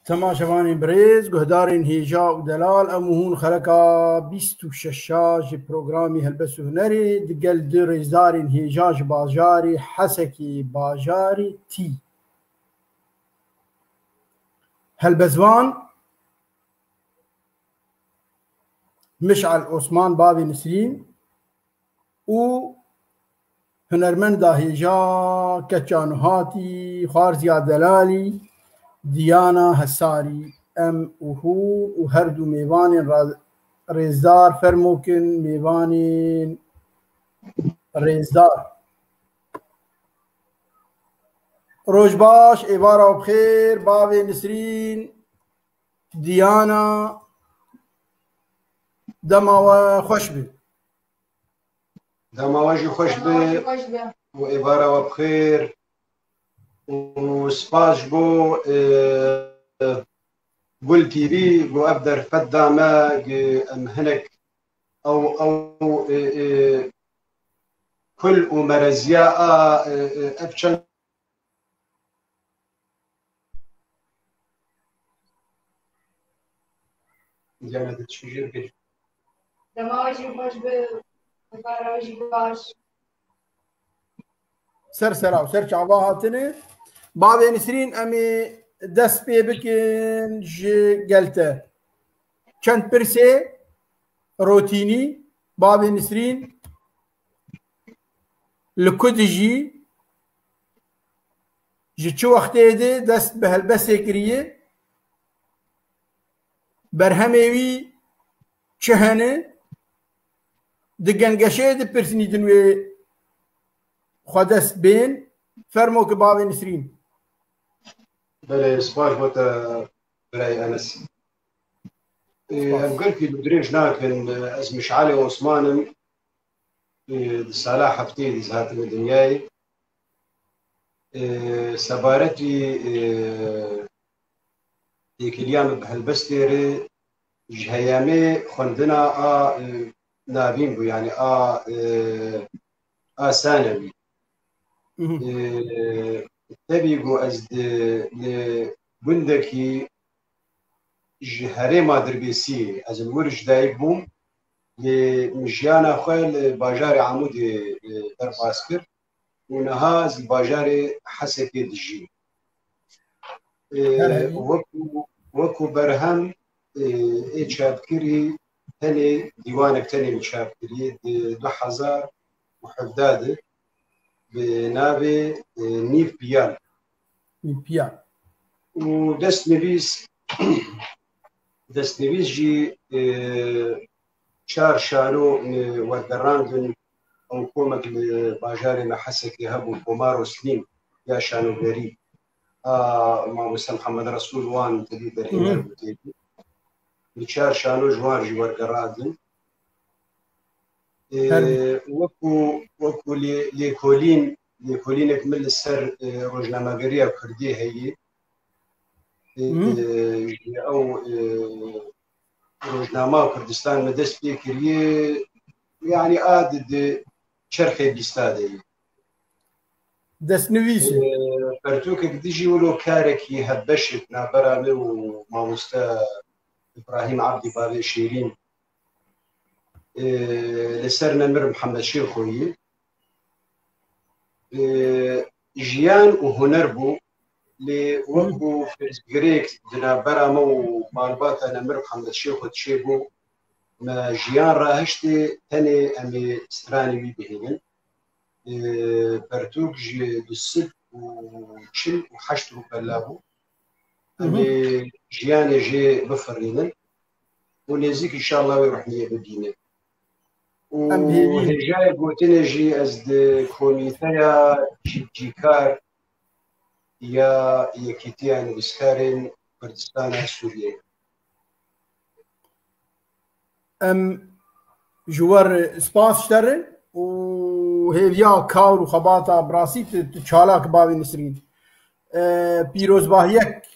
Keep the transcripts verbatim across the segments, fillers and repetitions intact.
Temaşevanên birêz, guhdarên hêja û delal, em û hûn xeleka bîst û şeş ji programî Helbest û Hunerê digel du rêzdarên hêja ji bajarê Hesekê, bajarê Tî. Helbestvan Mişal Osman, bavê Nisrîn, û hunermenda hêja keça nuhatî, xwarziya delalî, Diyana Hesarî. Em û hûn û her du mêvanên ra-, rêzdar fermokin, mêvanên rêzdar. Roj baş, êvara bi xêr, bavê Nisrîn, Diyana, dema we xweş be. Dema we jî xweş be û êvara we bi xêr û spas ji bo, e, Gul T V ku ev derfet da me, ku em hinek ew, ew, e, e, kul û mereziya a, e, e, ev çend Diyana dê tiştê jê bikê. Dema we jî xweş be, êvara we jî baş. Ser sera û ser çava hatine. Bavê Nisrîn, em ê dest pê bikin ji gel te. Çend pirsê rotînî, bavê Nisrîn, li ku dijî, ji çi wextê de dest bi helbestê kiriye, berhemê wî çi hene, di gengeşê de pirsînî din wê xwe dest bên, fermo ki bavê Nisrîn. Belê, spas bo te birayê Enes. Ê, Spas. Em gelkî dirêj nakin, ez Mişalê Osman im. Ê, di sala heftê dî ez hatime dinyayê. Ê, sebaretî, ê, têkiliya min bi helbestê re ji heyamê xwendina a, ê, navîn bû, yanî a, ê, a sanewî. Mhm. Ê, tevî ku ez di, li gundekî ji herêma Dirbêsiyê, ez li wir ji dayik bûm, lê min jiyana xwe li bajarê Amûdê, e, derbas kir û niha ez li bajarê Hesekê dijîm. E, Her herî. Wekû, wekû berhem, e, ê çapkirî tenê dîwanek tenê min çap kiriye di du hezar û hevdeh de bi navê, e, Nîv Piyan. Nîv Piyan. Û destnivîs, destnivîs jî, e, çar şano me wergerandin, ew komek li bajarê me Hesekê hebû, Komaro Slîm ya şanogerî, a mamoste Mihemed Resûl wan tevî derhêner Hı hı. bû têkî. Li çar şano ji wan jî wergerandin. Ê, Her bî. Wekû, wekû lê-, lêkolîn, lêkolînek min li ser, ê, rojnamegeriya kurdî heye. Ê, Hı. Ji ew, ê, rojnama Kurdistan me dest pê kiriye, yanî a di, di çerxê bîsta de ye. Destnivîs e. Ê, pertûkek dijî wilo karekî hevbeş e navbera me û mamoste Îbrahîm Abdî Bavê Şêrîn. Ê, li ser nemir Mihemed Şêxo yî. Ê, jiyan û huner bû, lê wek Hı. ku pirsgirêk di navbera me û malbata nemir Mihemed Şêxo çêbû, me jiyan rahiştê, tenê em ê stranê wî bihêlin. Ê, pertûk ji du sed û çil û heşt rûpela bû. Em Hı hı. ê jiyanê jê bifirînin û nêzîk înşallah wê ruhniyê bibînin. Û Em hêvî hêjayê gotinê jî ez di komîteya cî-, cîkar ya Yekîtiya Nivîskarên Kurdistana Sûriyeyê. Em ji we re spas ji te re û hêviya kar û xebata bi rastî tu, tu çalak bavê Nisrîn. E, pîrozbahiyek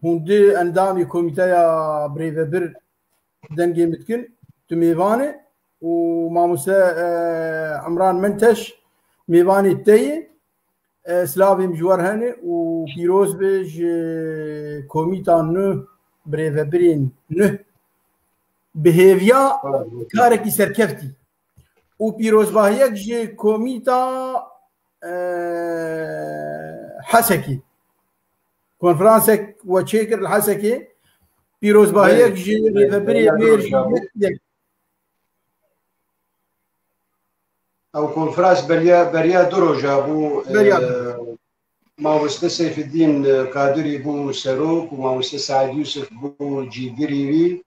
hûn du endamê komîteya birêvebir dengê min dikin, tu mêvan e û mamoste, e, Emran Menteş mêvanê te ye. E, silavê min ji we re hene û pîroz be ji komîta nû, birêvebirên nû. Bi hêviya karekî serkeftî û pîrozbahiyek ji komîta, e, Hesekê. Konferansek we çêkir li Hesekê. Pîrozbahiyek ji rêvebirê mêr jî yek, yek. Ew konferans beriya, beriya du roja bû. Beriya du. E, mamoste Seyfeddîn Kadirî bû serok û mamoste Said Yusuf bû cîgirî wî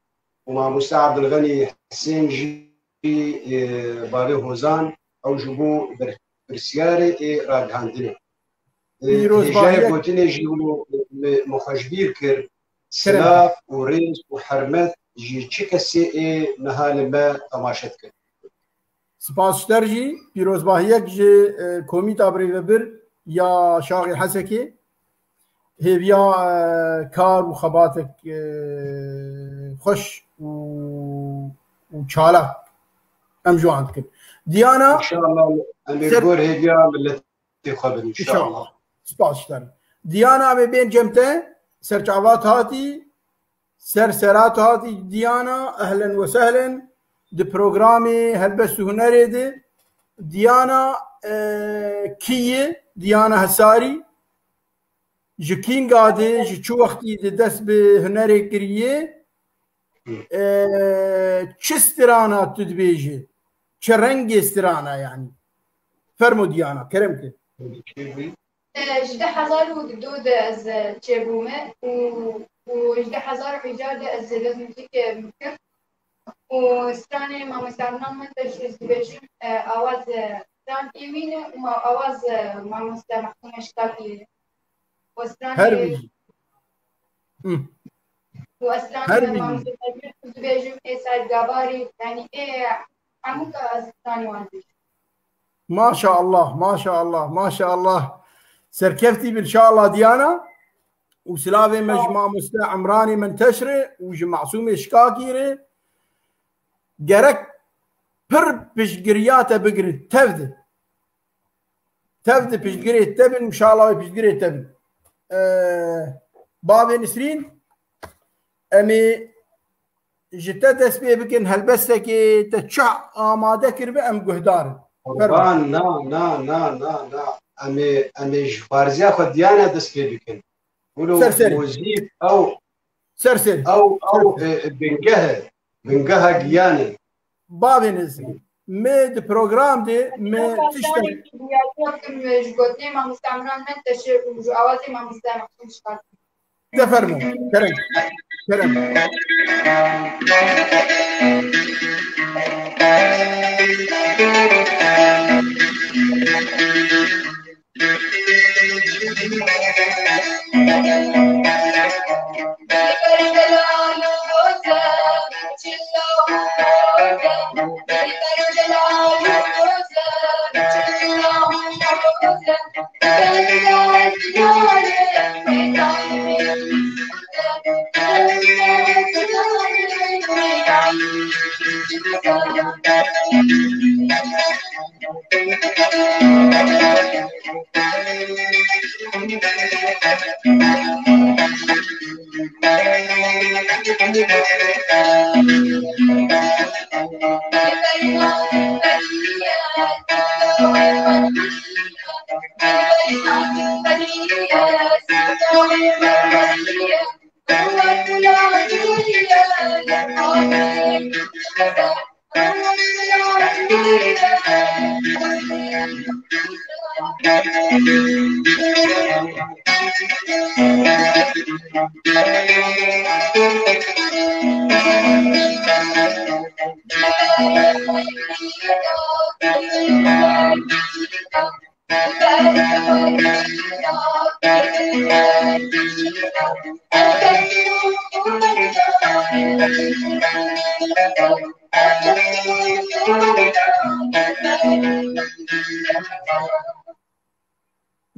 û mamoste Abdulxenî Hisên jî, e, bavê Hozan, ew jî bû ber-, pirsiyarê ê ragihandinê. E, Pîrozbahiyek hêjayê gotinê jî wilo me, me xweşbîr kir, silav û rêz û hermet ji çi kesê ê niha li me temaşe dikin. Spas ji te re jî, pîrozbahiyek ji, e, komîta birêvebir ya Şaxê Hesekê. Hêviya, e, kar û xebatek, e, xweş û, û çalak em ji wan dikin. Diyana, înşallah, em ê ser- gor hêviya miletê xwe bin, înşallah. Înşallah. Spas ji te re. Diyana, em ê bên cem te, serçava hatî, ser sera tu hatî Diyana, ehlen we sehlen. Di programê helbest û hunerê de Diyana, e, kî ye? Diyana Hesarî. Ji kînga de, ji çi wextî de dest bi hunerê kiriye? E, çi strana tu dibêjî? Çi rengê strana yanî? Fermo Diyana, kerem ke. E, ji du hezar û du de ez, e, çêbûme û, û ji du hezar û hejdeh de ez dest muzîkê, e, bikim. Û stranê mamoste Adnan Menteş ez dibêjim, e, awaz, e, stran ê wî ne û ma-, awaz, e, mamoste Mehsûm Eşkakî ye. Û stranê Her bijî. Hı. Û stranê Her bijî. Mamoste Tevfîq ez dibêjim, ê Said Gabarî, yanî ê hemû ka ez stranê wan dibêjim. Maşallah, maşallah, maşallah. Serkeftî bin şallah Diyana. Û silavê me ji mamoste Emranê Menteş re û ji Masûmê Şikakî re. Gerek pir piştgiriya te bigirin, tev de. Tev de piştgirê te bin, inşallah wê piştgirê te bin. Ee, Bavê Nisrîn, em ê ji te dest pê bikin, helbestekê te çi amade kiribe, em guhdar in. Fermo. Qurban, na, na, na, na, na. Em ê, em ê ji xwarziya xwe Diyana dest pê bikin. Wilo Ser serî. Muzîk, ew, Ser serî. Ew, Ser ew, serî. E, e, bingehe, bingeha giyanê. Bavê Nisrîn, me di program de me tiştek Ji gotinê mamoste Emran Menteşê û ji awazê mamoste Mehsûm Şikakî. De fermo. Kerem. Kerem.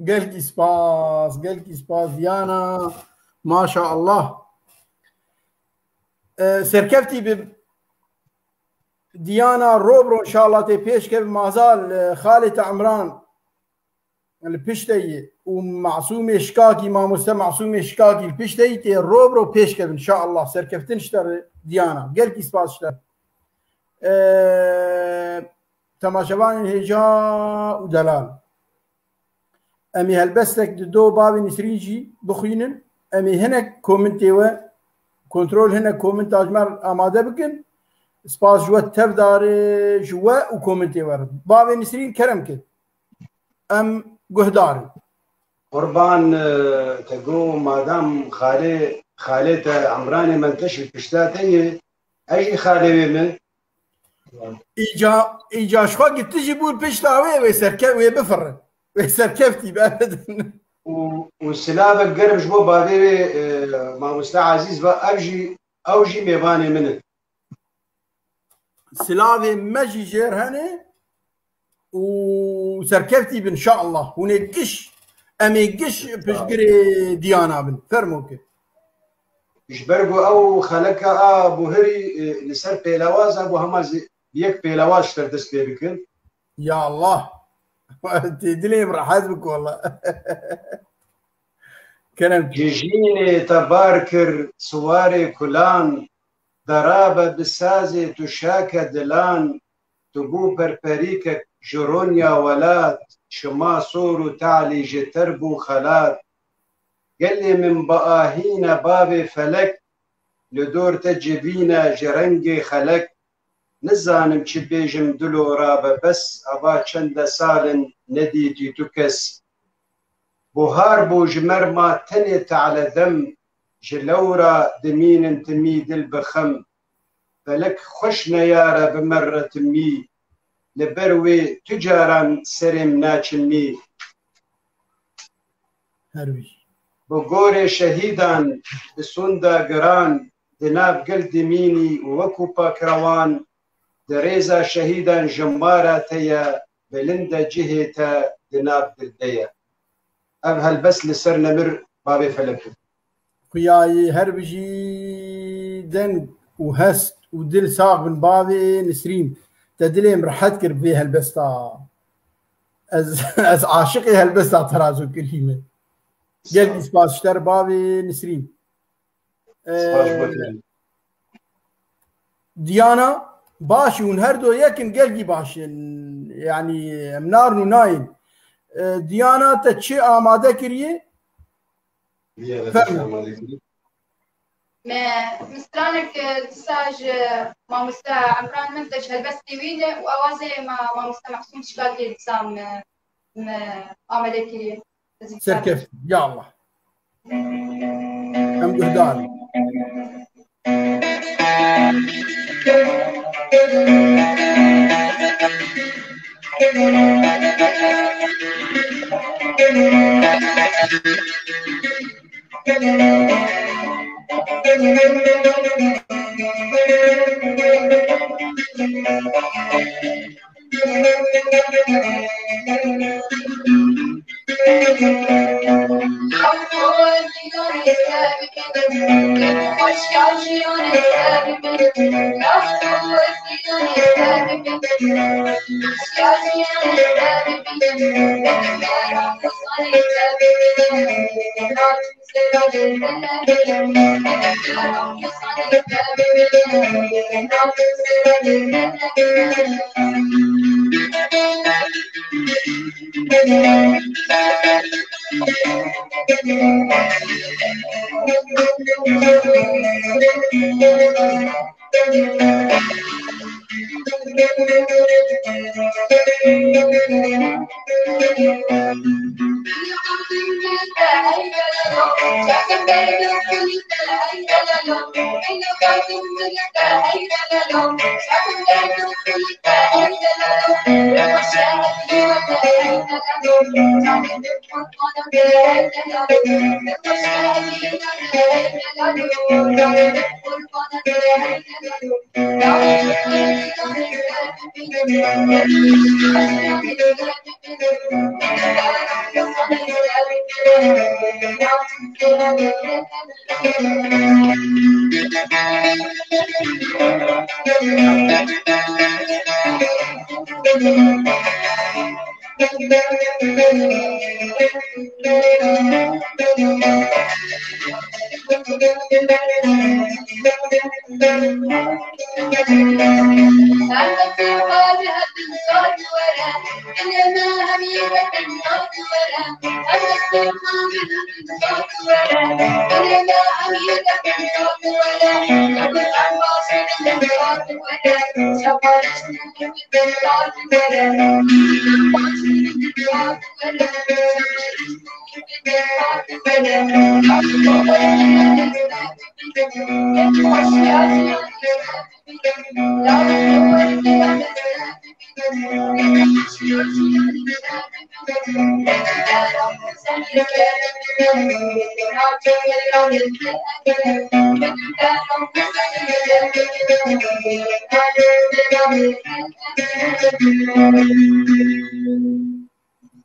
Gelkî spas, gelkî spas Diyana. Maşallah. E, serkeftî bi Diyana, robro inşallah tê pêş kevin, mazal, e, xalê te Emran. li pişteyî û Masûmê Şikakî, mamoste Masûmê Şikakî li pişteyî tê ro bi ro pêş kevin. Şa Allah, serkeftin ji te re Diyana. Gelkî spas ji te. Ee, temaşevanên hêja û delal. Em ê helbestek di do bavê Nisrîn jî bixwînin. Em ê hinek komintê we, kontrol hinek kominta ji me re amade bikin. Spas ji we tevdar e, ji we û komintê we re. Bavê Nisrîn kerem ke. Em guhdar in. Qurban, e, te got madam xalê, xalê te Emranê Menteş li pişta te ye. Ez jî xalê wê me. Îca, îca ji xwe gitti jî bû pişta wê, wê serke-, wê bifire. Wê serkeftî be. Û, û silavek germ ji bo bavê wê, e, mamoste Ezîz ve, ew jî, ew jî mêvanê min in. Silavê me jî jêr hene û serkeftî bin, şaAllah. Hûn ê giş, em ê giş piştgirê Diyana bin. Fermo ke. Ji ber ku ew xeleka a buhirî, e, li ser pêlawaz e, ku hema zî yek pêlawaz ji te dest pê bikin. Ya Allah. Tê dilê min rehet bik walla. Kerem. Ji jînê te bar kir siwarê kulan, derabe bi sazê tu şake dilan, tu bû perperîkek ji ronya welat, şima sor û talî ji ter bû xelat. Gelê min bi ahîne bavê felek, li dor te civîne ji rengê xelek. Nizanim çi bêjim dilo rabe bes, ava çende sal in nedîtî tu kes. Buhar bû ji me re ma tenê te'le dem, ji lewra dimînin timî dil bi xem. Felek xweş neyare bi me re timî, li ber wê tu caran serê min naçimî. Her wî. Bi gorê şehîdan, bi sonda giran, di nav gel dimînî û wekû pakrewan, di rêza şehîdan jimara te ye, bilind e cihê te di nav dil de ye. Ev helbest li ser nemir bavê felek bû. Xuyayî her bijî deng û hest û dil sax bin bavê Nisrîn. Te dilê min rehet kir bi vê helbesta. Ez, ez aşiqê helbesta te re zû kirî me. Gelkî spas ji te re bavê Nisrîn. Spas bo te. Ee, Diyana, baş hûn her do yek in, gelkî baş in. Yanî em narin û nayên. Ee, Diyana, te çi amade kiriye? Diya, te çi amade kiriye? Me, min stranek, e, dîsa ji mamoste Emran min de ji helbestê wî ne û awazê ma-, mamoste Mehsûm Şikakê dîsa me, me amade kiriye. Serkeft, ya Allah. Em guhdar in.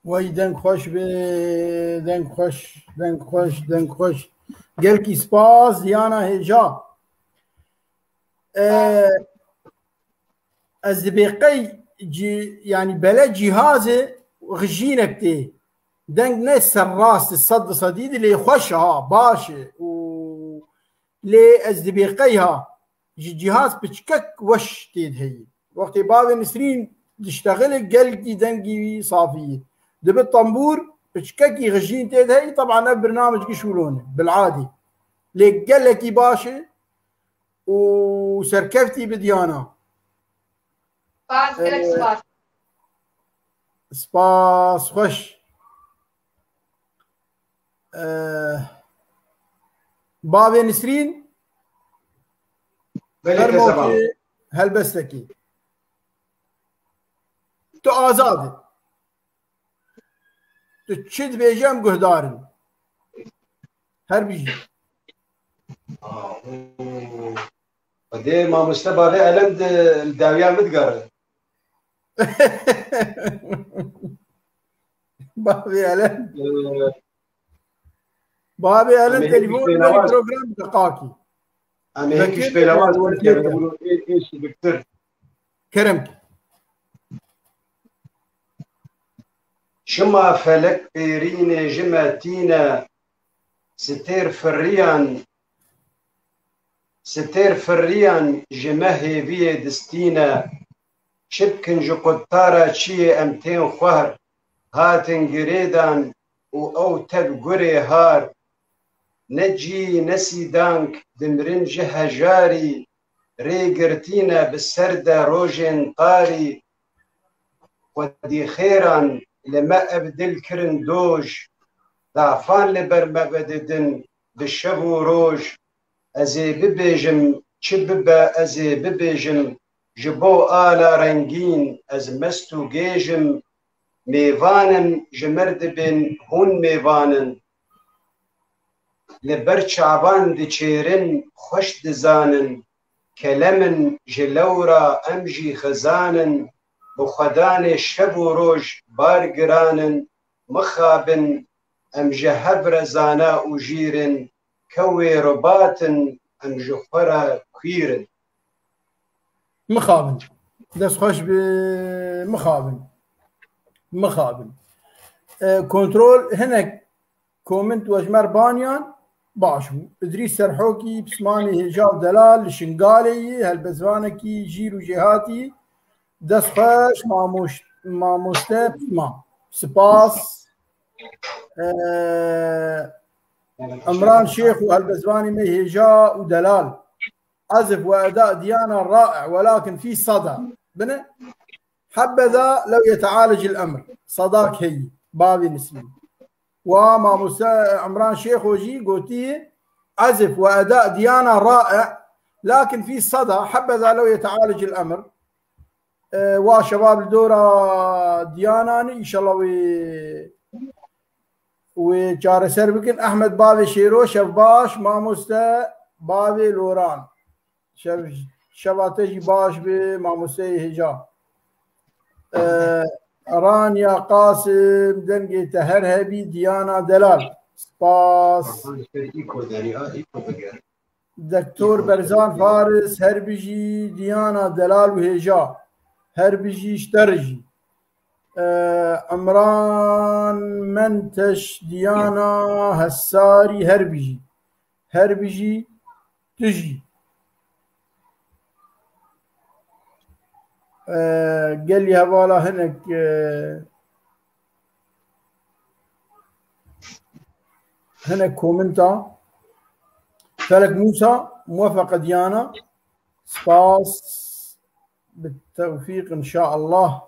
Wey deng xweş be, deng xweş, deng xweş, deng xweş. Gelkî spas, Diyana hêja. Ee, ez dibê qey cî-, yanî bele cîhazê xijînek tê. Deng ne serrast, sed di sedî di lê xweş ha, baş e. Û lê ez dibê qey ha, ji cîhaz piçkek weş tê de heye. Wextê bavê Nisrîn diştexile gelkî dengî wî safî ye. Dibe tembûr piçkekî xijîn tê de heye, teban ev birnamec giş wilo ne, bil'adê. Lê gelekî baş e û serkeftî bi Diyana. Spas, gelek Ee, spas. Spas, xweş. Ee, bavê Nisrîn, Belê, her Kesevan. Mawkê helbestekî. Tu azad î. Tu çi dibêje em guhdar in. Her bijî. Xwedê mamoste bavê Elend li dawiya min digere. Bavê Elend. Ee, Bavê Elend em ê telefon hiç beri pêlawaz. Program de qakî. Em ê hiç pêlawaz. Kerem ki. Kerem ki. Şima felek pêrînê ji me tîne, stêr firriyan, stêr firriyan ji me hêviyê distîne. Çi bikin ji qutara çiyê em tên xwar, hatin girêdan û ew tev gurê har. Ne cî ne sîdank dimrin ji hejarî, rê girtîne bi ser de rojên tarî. Xwedî xêran li me ev dil kirin doj, dafan li ber me vedidin bi şev û roj. Ez ê bibêjim, çi bibe ez ê bibêjim, ji bo ala rengîn ez mest û gêj im. Mêvan in, ji mir dibên hûn mêvan in. Li ber çavan diçêrin, xweş dizanin. Kelem in ji lewra, em jî xizan in. Bi xwedanê şev û roj bar giran in. Mixabin, em ji hev re zana û jîr in. Kewê rubat in, em ji xwe re kwîr in. Mixabin. Dest xweş bi, mixabin. Mixabin. E, kontrol hinek komint we ji me re baniyan, baş bû. Îdrîs Serhokî, pismanê hêja û delal li Şingalê yî, helbestvanekî jîr û jêhatî. Dest xweş, mamoş-, mamoste pisman. Spas. E, Emran Şêx û helbestvanê me hêja û delal. Ezif ve eda Diyana ra'i, welakin fî sada. Bine, hebbeza lew yetealecil emr. Sadak heyî, bavê Nisrîn. Wa mamoste Emran Şêxo jî gotî, ezif ve eda Diyana ra'i, lakin fî sada, hebbeza lew yetealecil emr. E, wa şebab li dora Diyanan, înşallah wê, wê çareser bikin. Ehmed bavê Şêro, şev baş, mamoste bavê Loran. Şev, şeva te jî baş be, mamosteyê hêja. E, Ranya Qasim, dengê te her hebî, Diyana delal. Spas. Doktor Berzan Faris, her bijî Diyana delal û hêja. Her bijî ji te re jî. Ee, Emran Menteş, Diyana Hesarî, her bijî. Her bijî tu jî. Ee, gelî hevala hinek, e, hinek komenta. Felek Musa, muwefeqe Diyana. Spas. Bi tewfîq inşaallah.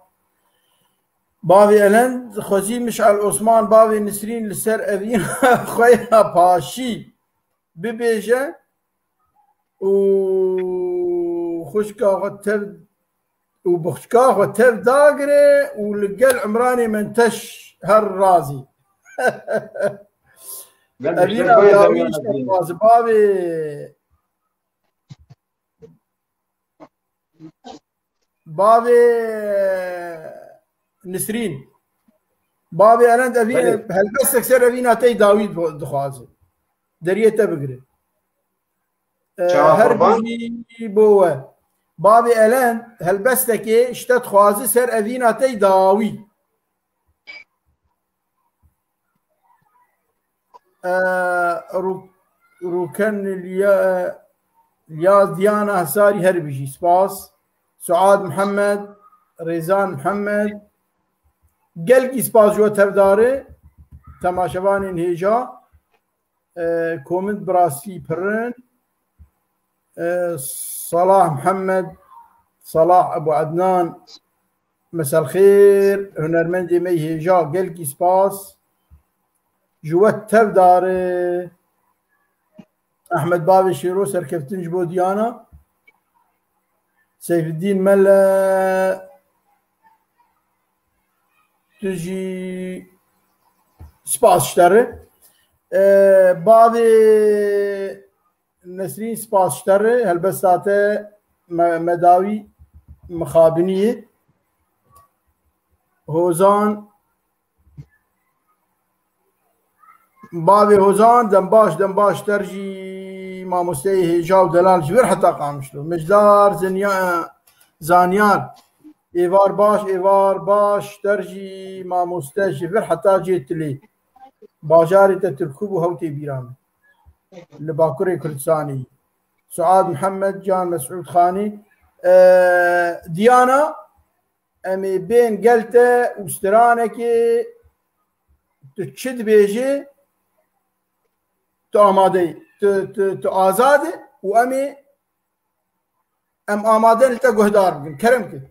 Bavê Elen, xwezî Mişal Osman, bavê Nisrîn li ser evîna xwe ya paşî bibêje û xwişka xwe tev, û bi xwişka xwe tev dagire û li gel Imranê Menteş her razî. Evîna dawî işte bavê Bavê Nisrîn. Bavê Elend evî helbestek ser evîna tey dawî dixwaze. Deriyê te bigire. E, her bijî bo we. Bavê Elend helbestekê ji te dixwaze ser evîna tey dawî. E, Rû-, Rûken Lya-, Lyaz Diyana Hesarî her bijî. Spas. Suad Mihemed, Rêzan Mihemed. Gelkî spas ji we tevdarê, temaşevanên hêja. E, komint bi rastî pirin. E, Salah Mihemed, Salah Ebu Ednan, meselxêr, hunermendê me yê hêja, gelkî spas. Ji we tevdar e. Ehmed Bavê Şêro, serkeftin ji bo Diyana. Seyfeddîn Mele, tu jî spas ji te re. E, Bavê Nesrîn, spas ji te re. Helbesta te me, me dawî mixabiniyê. Hozan, Bavê Hozan, dem baş, dem baş ter jî mamosteyê hêja û delal ji vir heta Qamişlo. Mijdar Zinya-, Zanyar, êvar baş, êvar baş ter jî mamoste ji vir heta cê Tilê. Bajarê te Tirkû bû, hew tê bîra min. Li Bakurê Kurdistanê. Suad Mihemed, Can Mesûd Xanî, e, Diyana, em ê bên gel te û stranekê tu çi dibêjî, tu amade yî, tu, tu, tu azad î û em ê, em amade li te guhdar bikin. Kerem ki.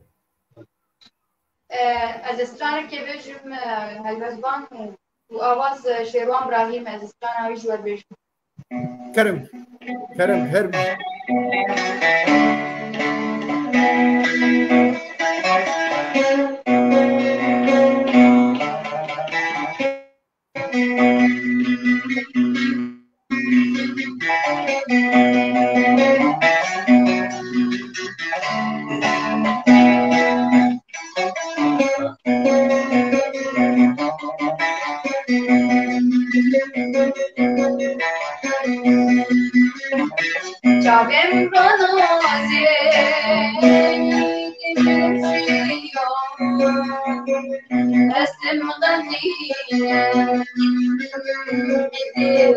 Eh, ez ê stranekê bêjim, eh, helbestvan û awaz, eh, Şêrwan Brahîm, ez ê strana wî ji we bêjim. Kerem, kerem, her Çavên ronazê, ez tim xemî,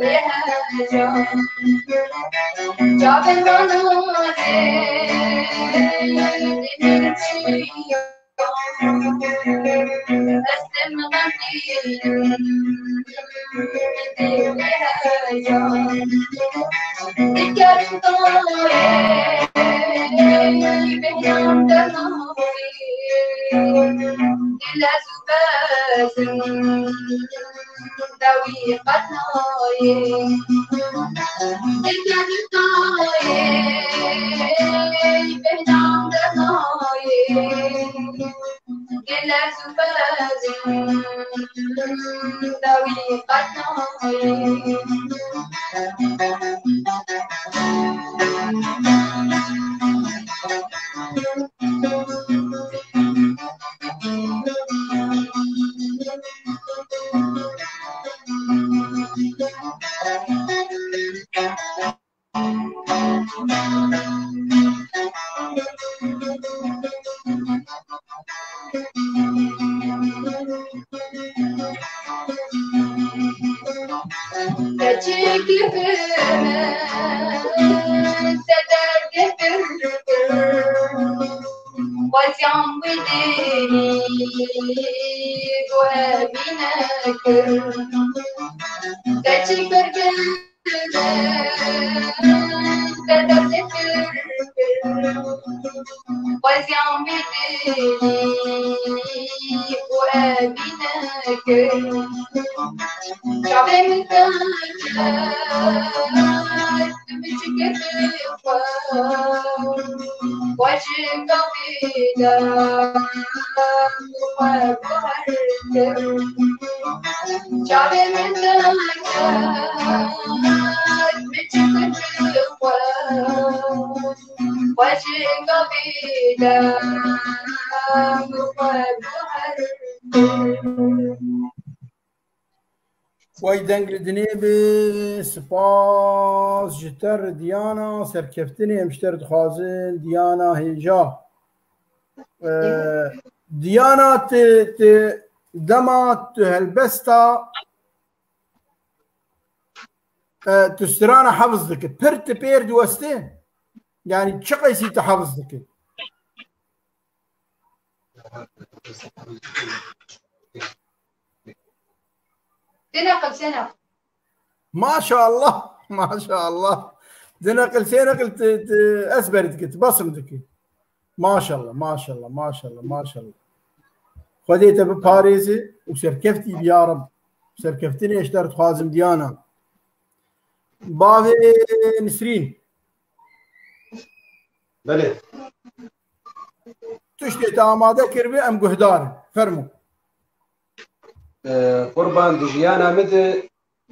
dê hecan. Çavên ronazê, Xweziyam wî dilî ku evî nekir. Keçî kir kir, te destê kir kir. Xweziyam wî dilî ku evî nekir. Çavê min te Biçikê xwe, xwe ji gavî de xwe guher kir. Çavê min dike, biçikê xwe, xwe ji gavî de xwe guher kir. Wey deng li dinê bi, spas ji te re Diyana, serkeftinê em ji te re dixwazin, Diyana hêja. Ee, Diyana, tu, tu dema tu helbesta, e, tu strana hefiz dikî. Pir tu pêr diwestê? Yanî çi qeysî tu hefiz dikî? Dina qilsena. Maşallah, maşallah. Dina qilsena qil ti, ti ezber dikit, basım dikit. Maşallah, maşallah, maşallah, maşallah. Xwedê te biparêze û serkeftî bî ya Reb. Serkeftinê ji te re dixwazim Diyana. Bavê Nisrîn. Belê. Tiştê te amade kiribî, em guhdar in. Fermo. Ee, Qurban, di jiyana min de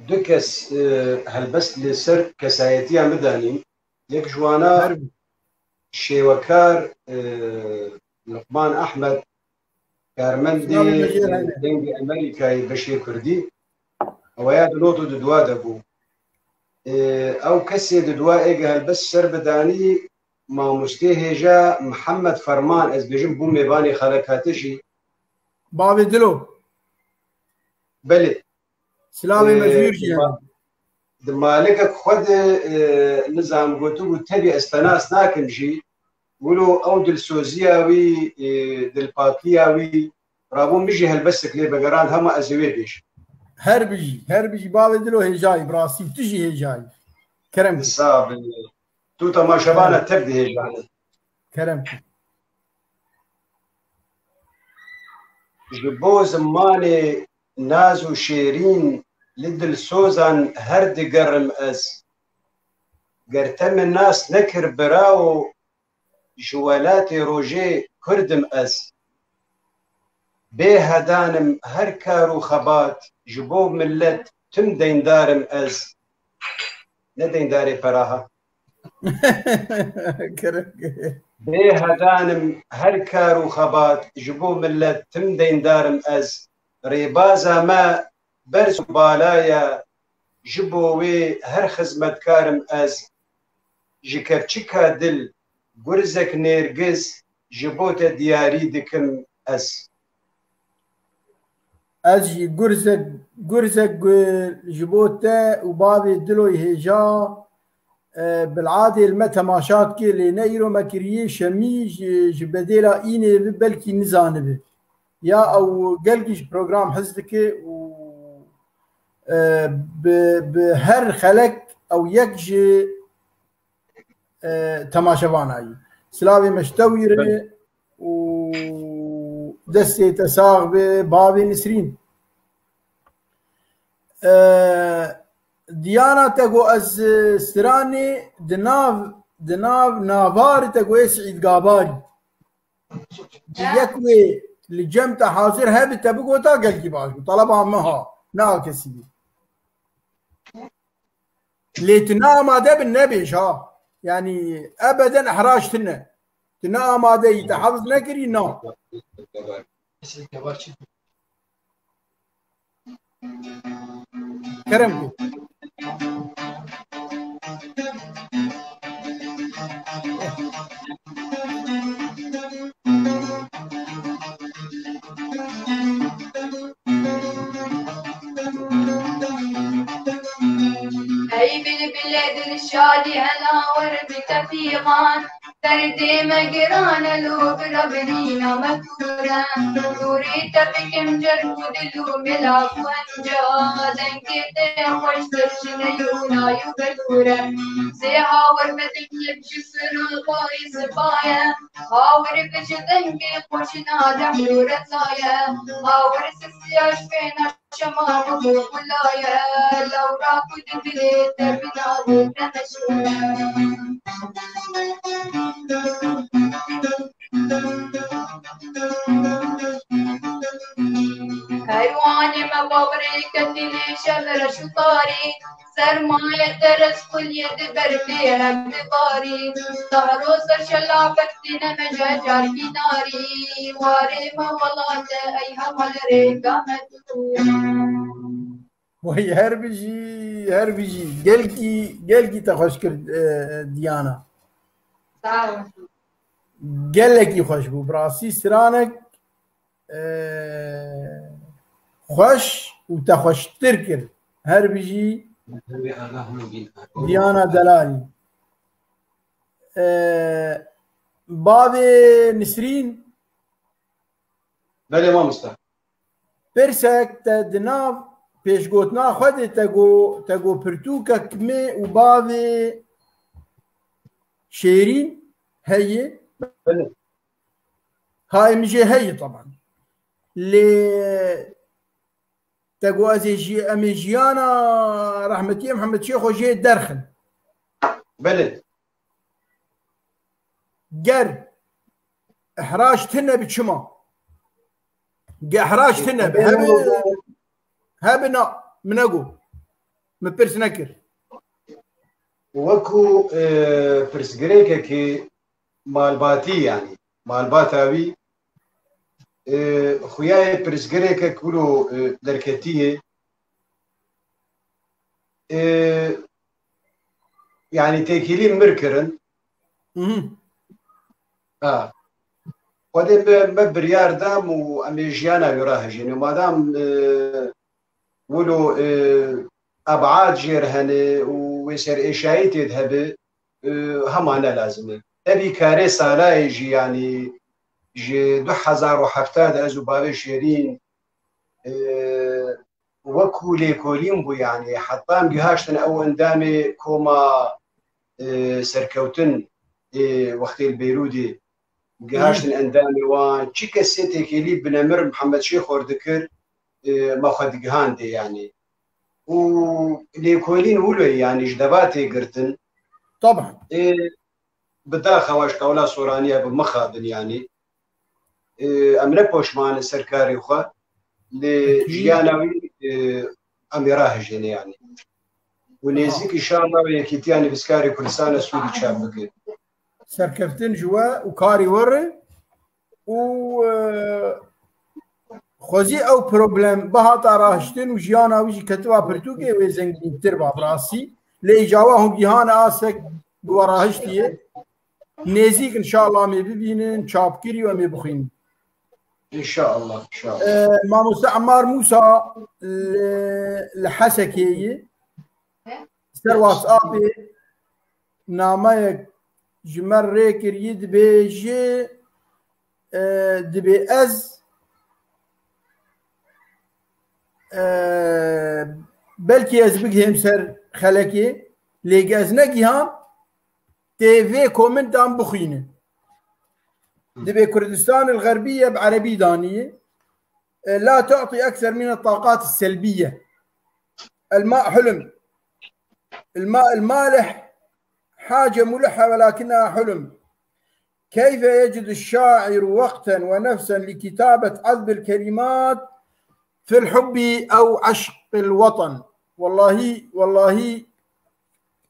du kes, e, helbest li ser kesayetiya min danîn. Yek ji wana Her şêwekar, e, Luqman Ahmed, karmendê, Slavê Mejîd e, hene. Dengê Amerîkayê beşê Kurdî. Ew ya di not û di dua de bû. E, ew kesê di dua êge helbest ser bidanî, mamostê hêja Mihemed Ferman, ez bêjim bû mêvanê xelekatê jî. Bavê Dilo. Belê. Silavê Ee, me jûr jî di ma-, hene. Di malikek xwe de, e, nizam gotibû tevî ez te nas nakim jî. Wilo ew dilsoziya wî, e, dilpakiya wî, rabû min jî helbestek lê vegeran hema ez ê wê bêjim. Her bijî, her bijî bavê Dilo hêjayî, bi rastî tu jî hêjayî. Kerem kir. Sax be. Tu temaşevana Kerem. Tev dihêjane. Kerem kir. Ji bo zimanê naz û şêrîn li dilsozan her digerim ez. Ger te min nas nekir birawo, ji welatê rojê Kurd im ez. Bê hedan im her kar û xebat, ji bo millet tim deyndar im ez. Ne deyndarê pera ha. Kerem. Bê hedan im her kar û xebat, ji bo millet tim deyndar im ez. Rêbaza me berz û bala ye, ji bo wê her xizmetkar im ez. Ji kevçika dil, gurzek nêrgiz, ji bo te diyarî dikim ez. Ez jî gurzek, gurzek gu-, ji bo te û bavê Diloy hêja, e, bil'adê li me temaşa dike, lê ne îro me kiriye, şemî ji, ji bedêla înê bi belkî nizanibi. Ya ew gelkî ji program hez dike û, e, bi, bi her xelek ew yek ji, e, temaşevana yî. Silavê me ji te wî re û destê te sax be, bavê Nisrîn. E, Diyana te got ez, e, stranê di nav, di nav navarê te got ê Sîîd Gabarî. Yek wê li cem te hazir hebe te bigota gelkî baş bû. Taleba min ha. Ne a kesî bî. Lê tu ne amade bi nebêj ha. Yanî ebeden ihrac tune. Tu ne amade yî, te hefiz nekirî, na. Kerem ku. Ey bilbilê dilşadî hela wer bi tefîqan, derdê me giran e lo bira birîna me tûr e. Tûrî te bikim cerm û dil û mila xwenca, dengê te xweş te çine yûna yû belûr e. Zê hawer me dengê ji sirû xwayî sipaye. Hawer bi ji dengê xweşina dehlû rezaye. Hawer sisiya ji fêna şema bû bulaye. Lewra ku di dilê te bina dil te meşhûr e. Kerwanê me bawerê ketî lê şev reş û tarî. Sermaye te rez xuliyê di ber pê re bibarî. Tahro ser şelafek tîne me ji car kînarî. Warê me welate ey heval rêka me tû. Vay her bijî, her bijî. Gelkî, gelkî te xweş kir, e, Diyana. Sağ ol. Gelekî xweş bû. Bi rastî stranek, e, xweş û te xweştir kir. Her bijî Diyana Delalî. E, bavê Nisrîn. Belê mamoste. Pirsek te di nav pêşgotina xwe de te got, te got pirtûkek mi û bavê Şêrîn heye. Belê. Ha, em jê heye taban. Lê te got ez ê jî, em ê jiyana rehmetiyê Mihemed Şêxo jê derxin. Belê. Ger ihrac tine bi çima? Ge ihrac tine bi. Hebe, hebe na, min ego. Min pirs nekir. Wekû, e, pirsgirêkekî malbatî, yanî malbata wî, e, xuyayê pirsgirêkek wilo, e, derketiyê, e, yanî têkilî mir kirin. Mhm. Ha. Xwedê me, me biryar dam û em ê jiyana wî rahejînin. Madam, e, wilo, e, ebad jê re hene û wê ser êşayî tê de hebe, e, hema ne lazim e. Tevî karê salayê jî, yanî ji du hezar û hevta de ez û bavê Şêrîn, e, wekû lêkolîn bû, yanî heta em gihaştin ew endamê koma, e, serkewtin, ê wextê li Beyrûdê gihaştin endamê wan. Çi kesê têkêlî binemir Mihemed Şêxor dikir, e, me xwe digihandê, yanî. Û lêkolîn wilo ye, yanî ji deva tê girtin. Taban. E, bi daxa we ji qewla soraniya bi mixabin, yanî. E, em ne poşman in ser karê xwe, lê Peki. jiyana wî, e, em ê rahejêne, yanî. Û nêzîk inşallah Yekîtiya Nivîskarê Kurdistan e Sûrî çap bike. Serkeftin ji we û karê we re û, e, xwezî ew problem bihata rahiştin û jiyana wî jî ketiba pirtûkê wê zengîntir ba bi rastî. Lê îcawa hûn gihane asek bi we rahiştiye. Nêzîk inşallah em ê bibînin, çapkirî û em ê bixwînin. Înşallah, înşallah. E, Mamoste Emmar Mûsa li, li Hesekê ye. Ser WhatsAppê nameyek ji me rê kir, yî dibêje, e, dibê ez, e, belkî ez bigihêm ser xelekê, lê ez negiham, tê vê komentan bixwîne. Dibê Kurdistan el Xerbiye bi erebî daniye. E, la tu'ti ekser min el-taqat el-selbiye. El-ma hulm. El-ma el-malih hace mulihha welakinha hulm. Keyfe yecid el-şairu wekten ve nefsen li kitabe azb el-kelimat fil hubbi ew eşq el-weten. Wellahî, wellahî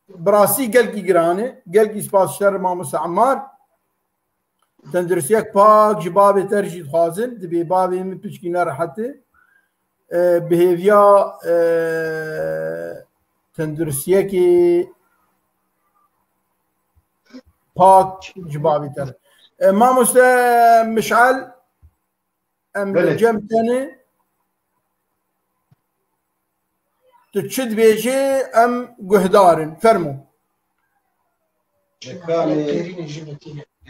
bi rastî gelkî giran e. Gelkî spas ji te re Mamoste Emmar. Tenduristiyek pak ji bavê te re jî dixwazin. Dibê bavê min piçkî nerehet e. E, bi hêviya, e, tenduristiyekê pak ji bavê te re. E, Mamoste Mişal, em li Belê. cem te ne. Tu çi dibêjî, em guhdar in. Fermo. Ji kamê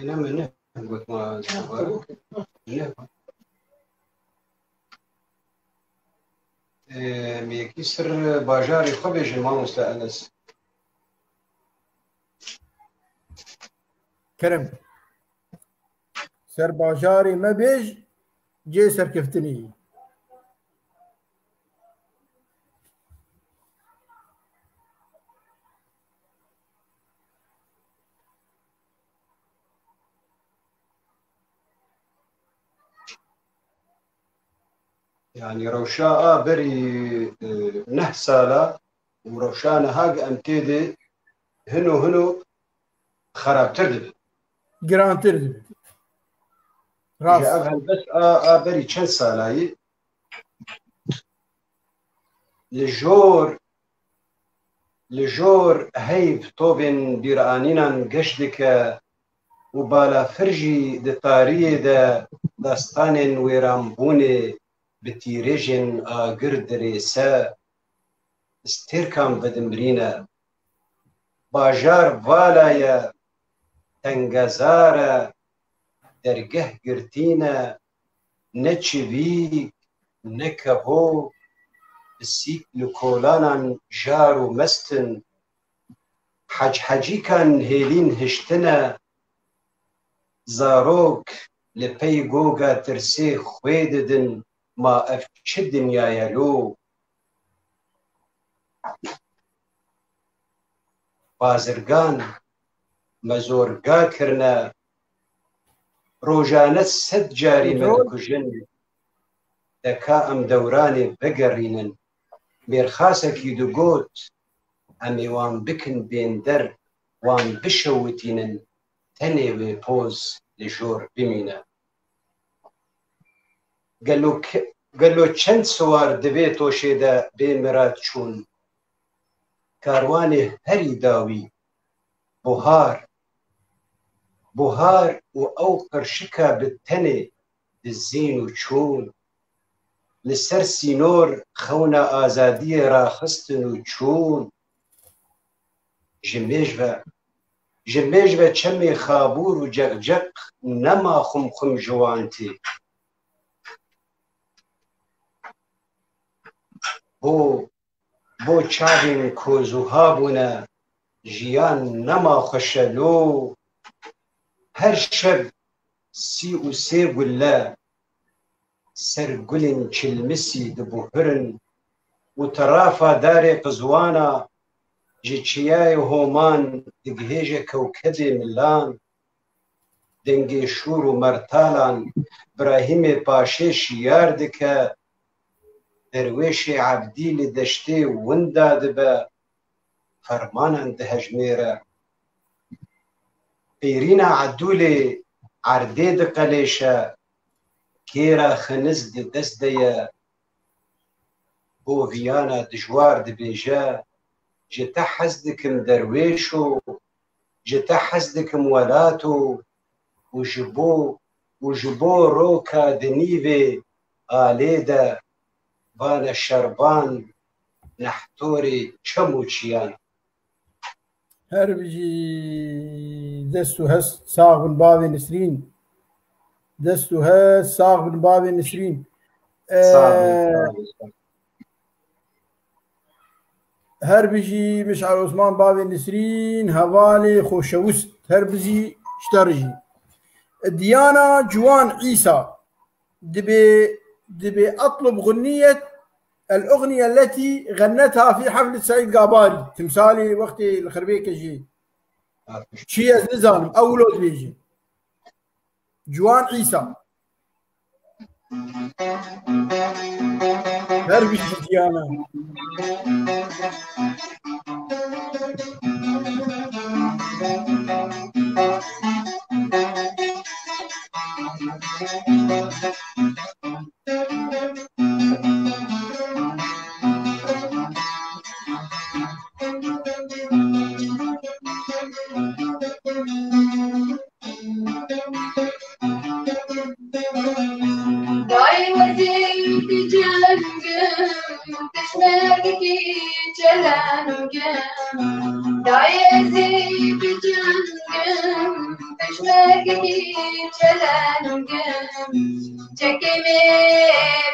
ene min ne got ma dubare. Ne. Em yekî ser bajarê xwe bêjin, mamoste Enes. Kerem. Ser bajarê me bêj, cê serkeftinê yî. Yanî rewşa a berî, e, neh sala û rewşa niha em tê de hino hino xerabtir dibe. Girantir dibe. Rast. Ji ev helbest a, a berî çend salayî li jor, li jor heyv tovên bîranînan geş dike û balafir jî di tariyê de dastanên wêranbûnê bi tîrêjên agir dirêse, stêrkan vedimrîne. Bajar vala ye, tengezar e, dergeh girtî ne, ne çivîk, ne kevo, pisîk li kolanan jar û mest in. Hec-hecîkan hêlîn hiştine, zarok li pey goga tirsê xwê didin, ma ev çi dinya ye lo? Bazirgan me zorga kirine, rojane sed carî me dikujin, de ka em dewranê vegerînin. Mêrxasekî digot, em ê wan bikin bênder, wan bişewitînin, tenê wê poz li jor bimîne. Gelo ke-, gelo çend siwar di vê toşê de bê mirad çûn? Karwanê herî dawî, buhar, buhar û ew qirşika bi tenê dizîn û çûn. Li ser sînor xewna azadiyê raxistin û çûn. Ji mêj ve, ji mêj ve çemê xabûr û ceqceq nema xumxum ji wan tê. Bo, bo çavên ku zuha bûne, jiyan nema xweş e lo. Her şev sî û sê gulle ser gulên çilmisî dibuhirin û terafa darê qizwana ji çiyayê Homan digihêje kewkebê milan. Dengê şûr û mertalan Birahîmê Paşê şiyar dike, Derwêşê Ebdî li deştê winda dibe, fermanan dihejmêre. Pêrîna Edûlê erdê diqelêşe, kêra xiniz di dest de ye. Bo viyana dijwar dibêje, ji te hez dikim derwêşo, ji te hez dikim welato û ji bo, û ji bo roka di nîvê alê de vane şerban nehtorê çem û çiyan. Her bijî, dest û hest sax bin bavê Nisrîn. Dest û hest sax bin bavê Nisrîn. Sağ olun, Ee, sağ olun. Her bijî Mişar Osman bavê Nisrîn, hevalê xoşewist. Her bijî ji te re jî. Diyana Ciwan Îsa. Dibê, dibê اطلب غنية الأغنية التي غنتها في حفلة سعيد قاباري. Timsalê wextê li Xirbêke jî. Çi ez nizanim, ew wilo dibêje. Ciwan Îsa. Her bijî Diyana. Vay wezîr di cengim Pişmekî çelengim, dayê ez ê bi cengim. Pişmekî çelengim, çekê me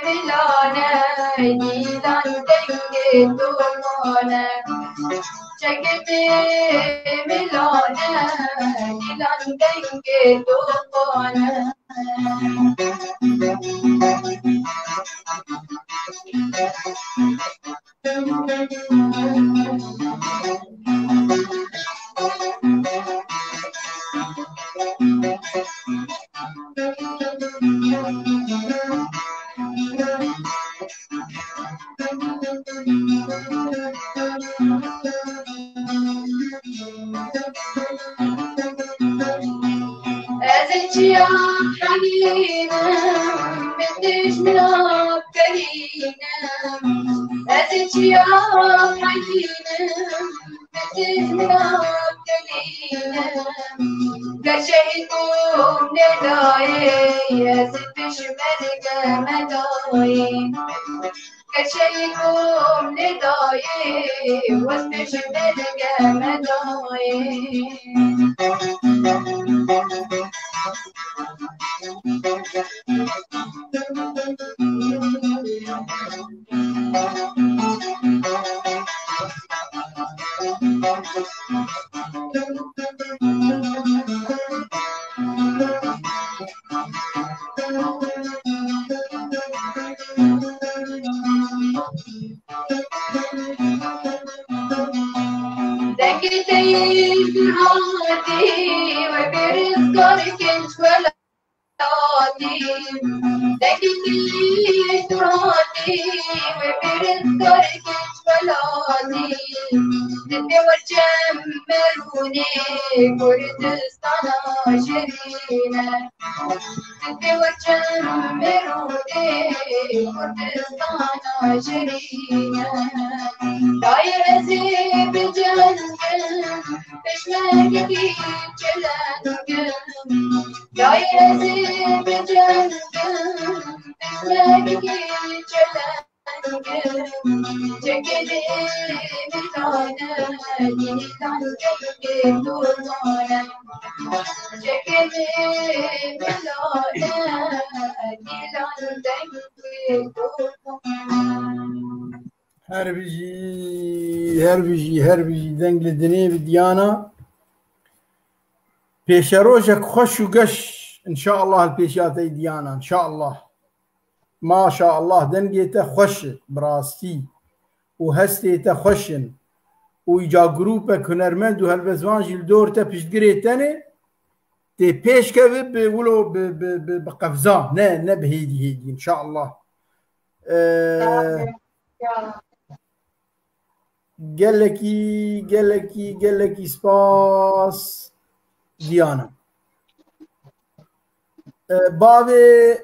milane, dîlan dengê topane. Çekê me milane, dîlan dengê topane. Ez ê çiya heyînim, min dijmina kerînim. Ez ê çiya heyînim, min dijmina kerînim. Ger şehîd bûm lê dayê, ez ê pişmerge me dayê. Keçeyî kom lê dayê, wez pêşê belge me dayê. Dengê te yê hatî, we bê rizgar genç welatî. Dengê te yê hatî, we bê rizgar genç welatî. Dibê we çem merûnê, Kurdistana şirîne. Dibê we çem merûnê, Kurdistana şirîne. Dayê ez ê bi cengim, pişmekî çelengim. Dayê ez ê bi cengim, pişmekî çelengim. Her bijî, her bijî, her bijî. Deng li dinê bi Diyana. Pêşerojek xweş û geş, inşallah, li pêşiya te Diyana, inşallah. Maşallah, dengê te xweş e, bi rastî. Û hestê te xweş in. Û îca grûpek hunermend û helbestvan jî li dor te piştgirê te ne, tê pêş keve bi wilo bi, bi, bi, bi qefza, ne, ne bi hêdî hêdî, inşallah. Ee, gelekî, gelekî, gelekî spas Diyana. Ee, bavê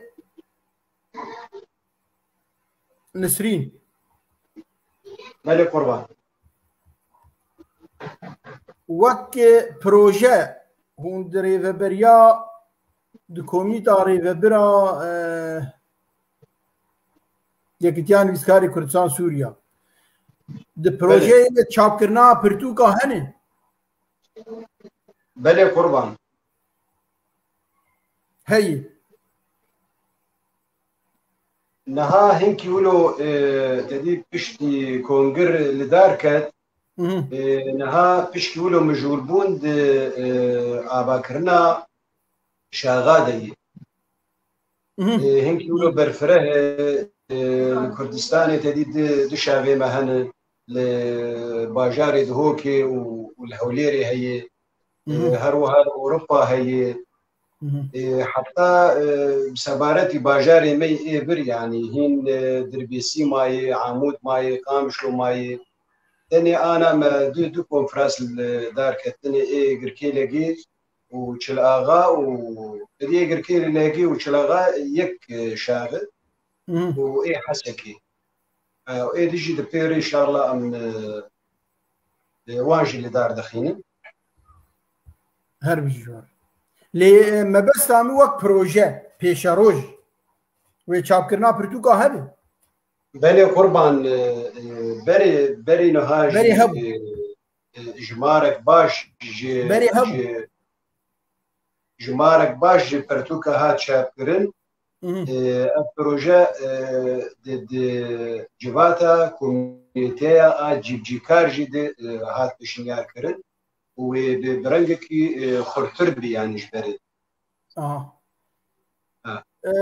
Nisrîn. Belê qurban. Wek proje hûn di rêveberiya, di komîta rêvebira, e, Yekîtiya Nivîskarê Kurdistan Sûriya, di Belê. projeyê çapkirina pirtûka hene? Belê qurban. Heyî. Niha hinkî wilo, e, te dî piştî kongir li dar ket. Hı hı. E, niha piştî wilo mijûlbûn di, e, avakirina şaxa de yê. Hı hı. E, hinkî wilo berfireh e, e, li Kurdistanê te dî di, du şaxê me hene, li bajarê Dihokê û, û li Hewlêrê heye. Hı hı. E, her wiha li Ewropa heye. Hı hı. E, heta, e, bi sebaretî bajarê me yê ê vir, yanî hîn, e, Dirbêsî mayê, Amûd mayê, Qamişlo mayê. Tenê ana me du, du konferans li dar ketinê ê Girkê Legê û Çil Axa û ê Girkê Legê û Çil Axa yek, e, şax e Hı hı. û ê Hesekê. E, ê dî jî di pêrê inşallah em, e, e, wan jî li dar dixînin. Her bijî wan. Lê, e, mebesta min wek proje, pêşeroj wê çapkirina pirtûka hebe. Belê qurban, e, e, berê, berî niha jî, Berê hebû. e, e, jimarek baş ji, Berê hebû. ji, jimarek baş ji pirtûka hat çapkirin. Mhm. E, ev proje, e, di, di civata komîteya a cîbcîkar jî di, e, hat pêşniyar kirin û wê bi, bi rengekî, e, xurtir bî, yanî ji berê. Aha. Ha. E,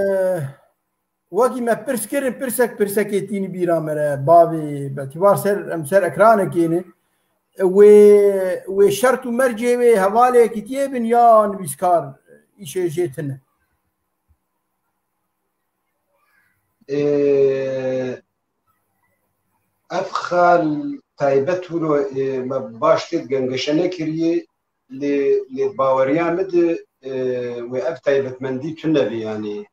wekî me pirs kirin, pirsek, pirsekê tînî bîra me re, bavê Betîvar ser, em ser ekranekê ne. Wê, wê şert û mercê wê hevalê yekîtiyê bin ya nivîskar îşê jê tune? Ê, ev xal taybet wilo, ê, me baş tê gengeşe nekiriye, lê, lê baweriya min de, ê, wê ev taybetmendî tune be, yanî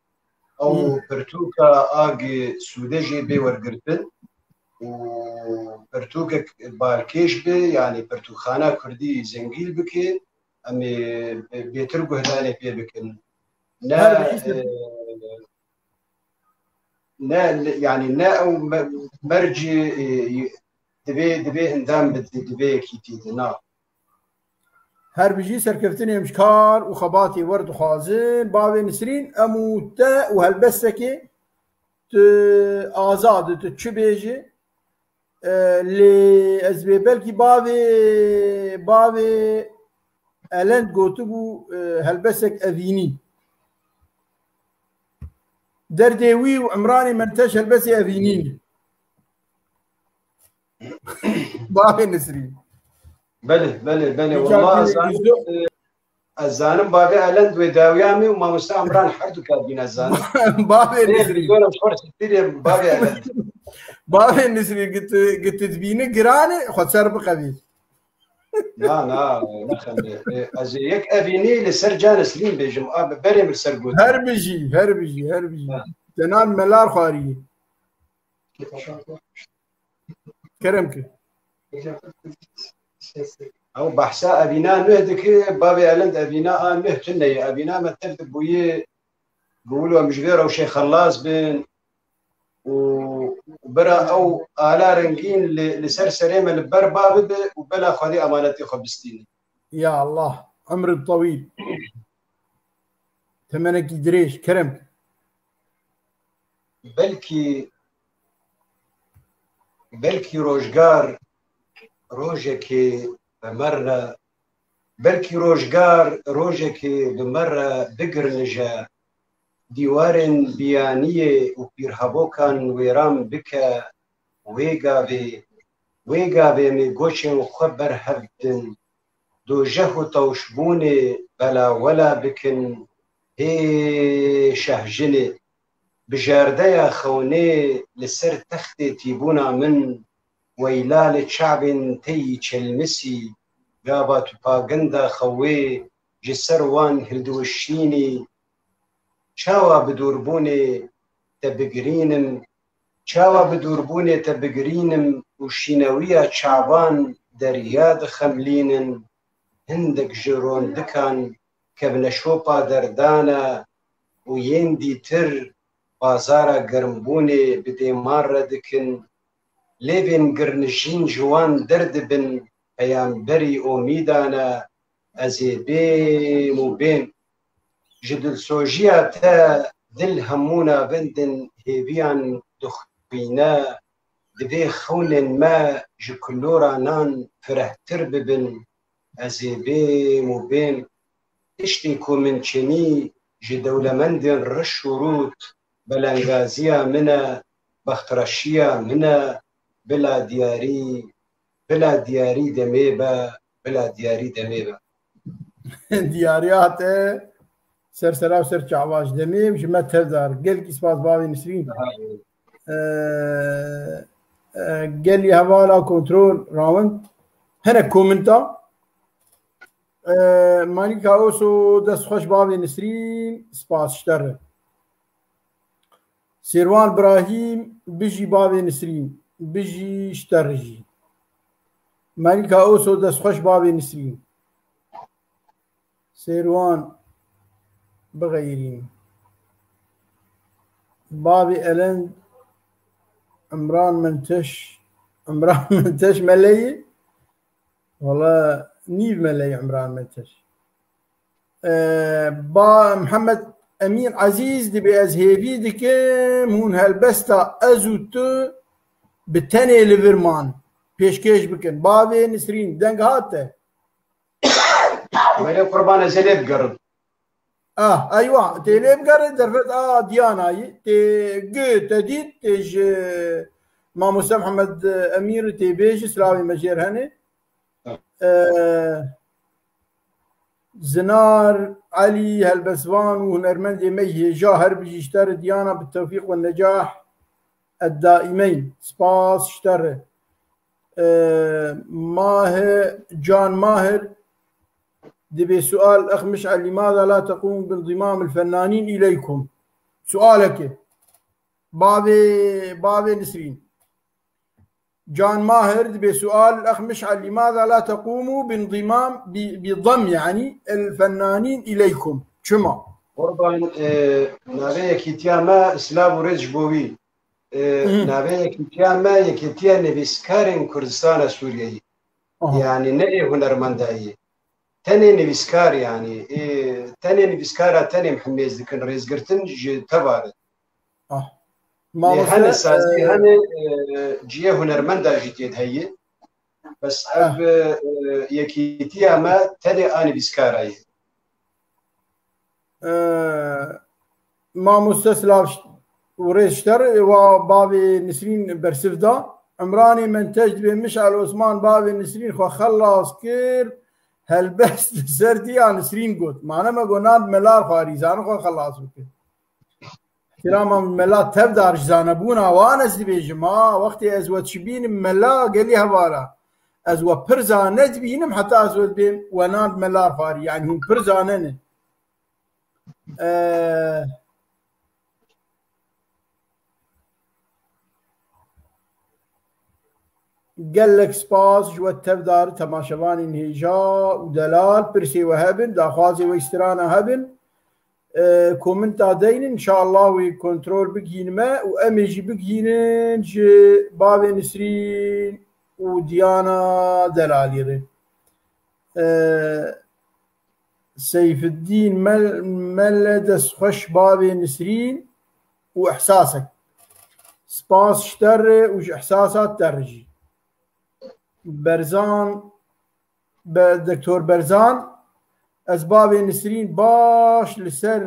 ew Hmm. pirtûka agê sûde jê bê wergirtin û pirtûkek balkêş be, yanî pirtûkxana kurdî zengîn bike, em ê bêtir guhdarê pê bikin. Ne, Her bişî e, ne, yanî ne ew me-, mercî, e, divê, divê hindam bidî, divê yekîtî de, na. Her bijî serkeftinê em ji kar û xebatê wer dixwazin. Bavê Nisrîn, em û te û helbestekê tu azad î, tu çi bêjî. E, lê ez bê belkî bavê, bavê Elend gotibû, e, helbestek evînî. Derdê wî û Imranê Menteş helbestê evînî ne. Bavê Nisrîn. Belê, belê, belê. Walla ez zanim, e, ez zanim bavê Elend wê dawiya min û mamoste Emran her du kat bîne zanim. Bavê Nisrîn. Zor em xor sitîrê bavê Elend. Bavê Nisrîn, git, git dibîne giran e, xwe ser biqevî. Na, na, nexembe. E, ez ê yek evînî li ser ca Nisrîn bêjim. Abi, berê min ser got. Her bijî, her bijî, her bijî. Ha. Tenan melar xwarî. Kerem ki. Ew behsa evîna nuh dike, bavê Elend evîna a nuh tune ye. Evîna me tev dibûye, bi wilo em ji vê rewşê xelas bin û bira ew ala rengîn li, li ser serê me li ber ba bibe û bela Xwedê emanetê xwe bistîne. Ya Allah, emrin tewîl. Temenekî dirêj, kerem. Belkî, belkî rojgar rojekê bi me re, belkî rojgar rojekê bi me re bigirnije, dîwarên biyaniyê û pîrhebokan wêran bike, wê gavê, wê gavê em ê goçên xwe berhev bidin, dojeh û tewşbûnê belawela bikin, hê şehjinê, bi jerdeya xewnê li ser textê tîbûna min, weyla li çavên te yî çelmisî, gava tu paginda xewê ji ser wan hildiwişînî, çawa bi dûrbûnê te bigirînim, çawa bi dûrbûnê te bigirînim û şînewiya çavan derya dixemlînin, hindek ji rondikan kevneşopa derdana û yên dîtir bazara germbûnê bi dêman re dikin, lêvên girnijîn ji wan derdibin, peyamberî omîdan e, ez ê bêm û bêm. Ji dilsojiya te dil hemû navendin hêviyan dixwîne, divê xewnên me ji kulora nan firehtir bibin, ez ê bêm û bêm. Tiştê ku min çinî ji dewlemendên riş û rût, belengaziya min e, bextreşiya min e, bila diyarî, bila diyarî demê be, bila diyarî demê be. Diyariya te ser sera û ser çava ji demê ji me tevdar. Gelkî spas bavê Nisrîn. Aha. Ee, e, gelî hevala kontrol rawin. Hinek komenta. Ee, Malîka Oso dest xweş bavê Nisrîn, spas ji te re. Sêrwan Birahîm, bijî bavê Nisrîn, bijî ji te re jî. Malîka Oso dest xweş bavê Nisrîn. Sêrwan bixeyrîn. Bavê Elend Imran Menteş. Imran Menteş meleyî? Wala nîv meleyî Imran Menteş. Ee, ba Mihemed Emîn Ezîz, dibê ez hêvî dikim hûn helbesta Ez û Tu bi tenê li vir man pêşkêş bikin. Bavê Nisrîn, deng hate? Were qurban, ez ê lê bigerim. Ah, eywa, tê lê bigerin derfet a Diyanayî, tê gi te dît, tê ji Mamoste Mihemed Emîn re tê bêjî, silavê me jêr hene. Ee, Zinar Elî, helbestvan û hunermendê me hêja, her bijî ji te re Diyana, bi tewfîq we necah ed daimeyn. Spas ji te re. Ee, Mahe, Can Mahir, dibê sual, ex Miş'el, limada la teqûm bi indîmam el fennanîn îleykum? Sualekê. Bavê, bavê Nisrîn. Can Mahir, dibê sual, ex Miş'el, limada la teqûmû bi indîmam, bi, bi dam, yanî, el fennanîn îleykum? Çima? Qurban, e, navê yekîtiya me, silav û rêz ji bo wî. E, Hı. Navê yekîtiya me, Yekîtiya Nivîskarên Kurdistana Sûriyeyê. Aha. Yanî ne ê hunermendayî. Tenê nivîskar, yanî, ê, tenê nivîskara tenê em himêz dikin, rêzgirtin ji teva re. Ah. Lê Mamoste, hene sazî, e, hene, e, cihê hunermenda jî tê de heye. Bes ev, ah, e, yekîtiya me tenê a nivîskara ye. Ee, Mamoste, silav ş-, û rêz ji te re, wa bavê Nisrîn bersiv da. Imranê Menteş, dibê Miş'el Osman bavê Nisrîn xwe xelas kir, helbest li ser diya Nisrîn got. Mane me got, nan melar xwarî, zane xwe xelas bike. Îhtirama mela tevdar, ji zanebûna wan ez dibêjim, ha, wextê ez we dişibînim mela gelî hevara. Ez we pir zane dibînim, heta ez we dibêm we nan melar xwarî. Yanî hûn pir zane ne. Ee, Gelek spas ji we tevdar, temaşevanên hêja û delal, pirsê we hebin, daxwazê we strana hebin, e, komenta deynin, inşallah wê kontrol bigihînime û em ê jî bigihînin ji bavê Nisrîn û Diyana Delalî re. E, Seyfiddîn Mel-, Mele, dest xweş bavê Nisrîn û ihsasek. Spas ji te re û ji ihsasa te re jî. Berzan, Be-, Doktor Berzan, ez bavê Nisrîn baş li ser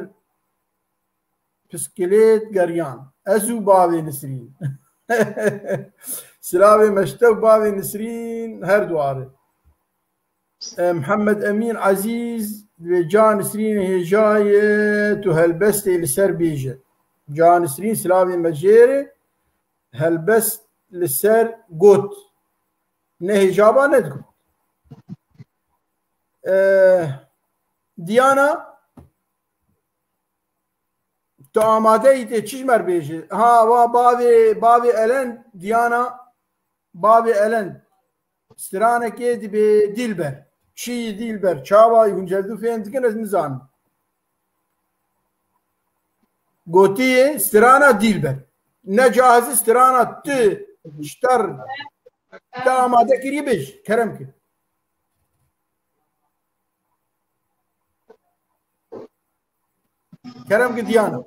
piskilêt geriyan. Ez û bavê Nisrîn. Silavê me ji te û bavê Nisrîn her du are. E, Mihemed Emîn Ezîz, dibê ca Nisrînê hêja ye, tu helbestê li ser bêje. Ca Nisrîn, silavê me jê re, helbest li ser got. Ne hêja ba, ne digot. E, Diyana, Tu amade yî tê çi ji me re bêjî? Ha, wa bavê, bavê Elen, Diyana, bavê Elen. Stranekê dibê Dîlber. Çi yî Dîlber? Çawa yî hûn cevdû fêm dikin, ez nizanim. Gotiye strana Dîlber. Ne cahizî strana tu ji te re, te amade kirî bêj, kerem kir. Kerem ki Diyana.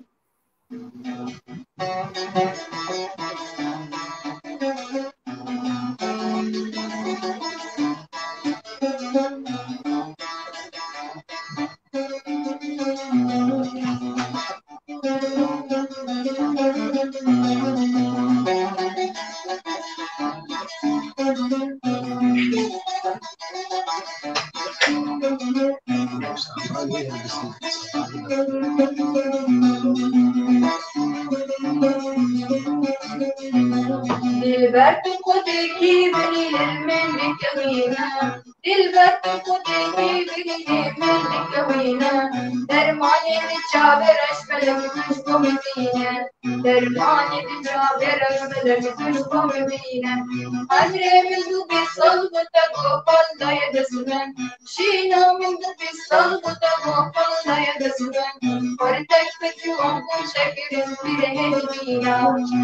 Dilber tu xwedekî binî li min dikevîne. Dilber tu xwedê bî birînê min dikewîne. Dermanê di çavê reş felek tu ji bo min tîne. Dermanê di çavê reş felek tu ji bo min tîne. Emrê min du bîst sal bi te gopal daye dest min. Şîna min du bîst sal bi te gopal daye dest min. Xwertek bi ciwan bûn şekirin pîrê hêdî bîna.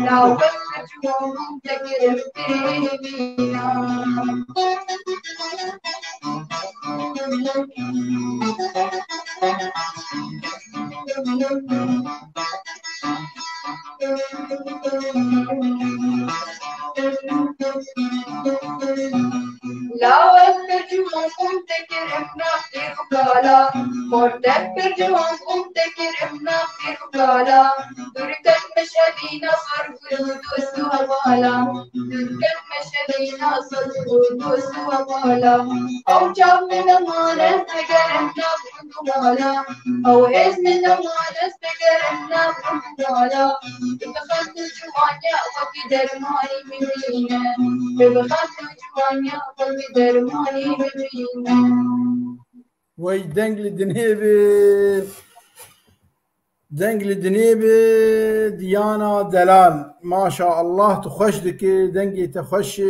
Lawek bi ciwan bûn şekirin pîrê hêdî bîna. Lawek pir ciwan bûn te kirim navdîr û kala. Xortek pir ciwan bûn te kirim navdîr û kala. Durket meşelîna sor gul û dost û hevala. Durket meşelîna sor gul û dost û hevala. Ew çav min emanet vegerim nav gund û mala. Ew hêz min emanet vegerim nav gund û mala. Bi xend û ciwaniya xwe bî dermanî min bîne. Bi xend û ciwaniya xwe bî dermanî min bîne. Wey deng li dinê bi. Deng li dinê bi Diyana Delal. Maşallah tu xweş dikî, dengê te xweş e,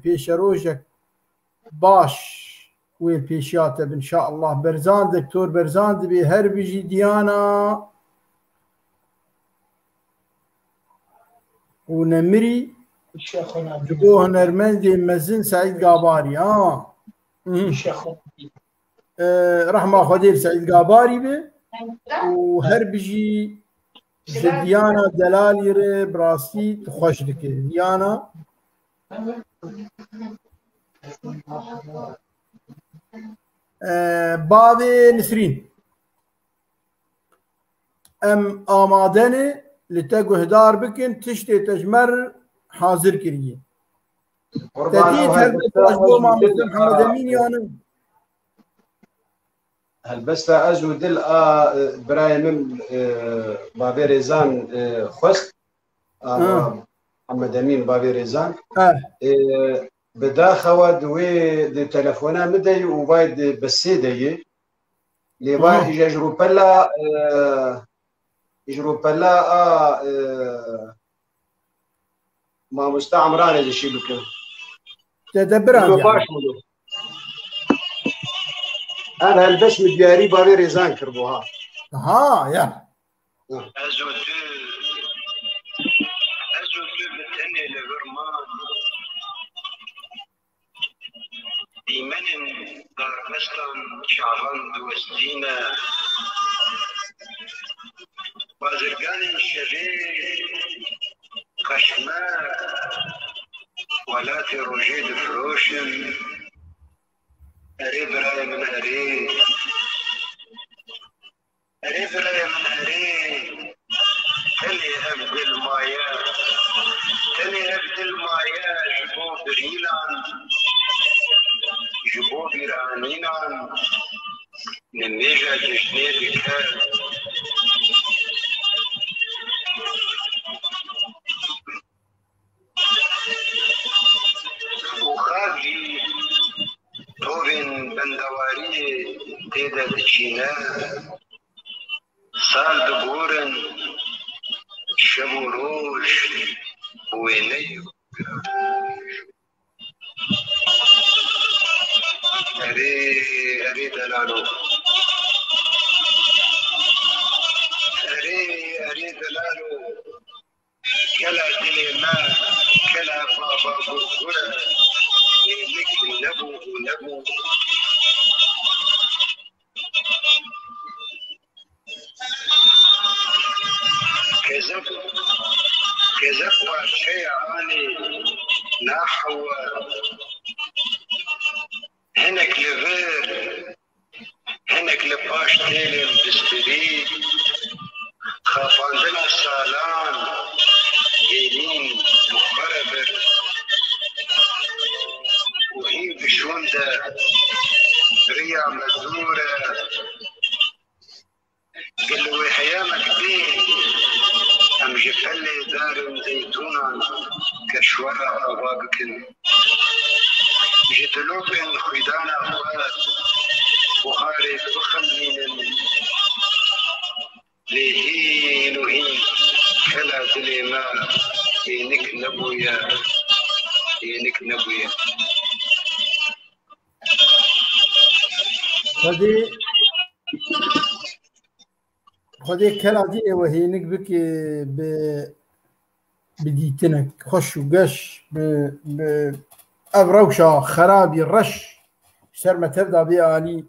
pêşerojek baş wê pêşiya te bin. Şaillah Berzan, Doktor Berzan dibê her bijî Diyana û nemirî ji bo hunermendê mezin Seîd Gabarî. Ha. Hı. Ee, rehma Xwedê li Seîd Gabarî be û her bijî ji Diyana Delalî re bi rastî tu xweş dike. Diyana. Ee, bavê Nisrîn. Em amade ne li te guhdar bikin, tiştê te ji me re hazir kiriye. Te dît helbesta ez û dil mamoste Mihemed Emîn ya ne? Helbesta ez û dil a, e, birayê min, e, bavê Rêzan, e, xwest. A, Ha. Mihemed Emîn bavê Rêzan. Ha. E, bi daxewa di wê di telefona min de yî û vay di besê de yî. Lê va Aha. îja ji rûpela, e, ji rûpela a, e, mamoste Emranê de şî bikim. Te de biran Wilo yani. Baş bû. Ev helbest min diyarî bavê Rêzan kiribû ha. Ha, ya. Hı. Ez û tu, ez û tu bi tenê li vir man. Dîmenên darbestan çavan diwestîne. Bazirganên şevê qeşmer welatê rojê difiroşin. Erê birayê min erê. Erê birayê min erê, tenê ev dil maye, tenê ev dil maye ji bo birînan, ji bo bîranînan, nimêja cejnê dike. Û xav jî tovên bendewariyê tê de diçîne. Sal digorin, şev û roj bi wêneyê xwe giran. Erê, erê delalo. Erê, erê delalo. Kela dilê me, kela baba gurgure, êlik nebû û nebû. Kezeb, kezeb parçeya anê nahewe. Hinek li vir, hinek li paş têlên bistirî, xapandina salan hênîn bi xwe re bir û hîn di şûn de riya me dûr e. Gelo wê heya me bê em ji pelê darên zeytûnan keşwera ava bikin? Ji dilopên xwîdana xwe buharê dibixemlînin, lê hîn û hîn kela dilê me hênik nebûye, hênik nebûye. Xwedê, Xwedê kela dilê we hênik bike bi, bi dîtinek xweş û geş, bi, bi ev rewşa xerabî reş ser me tev de bê alî.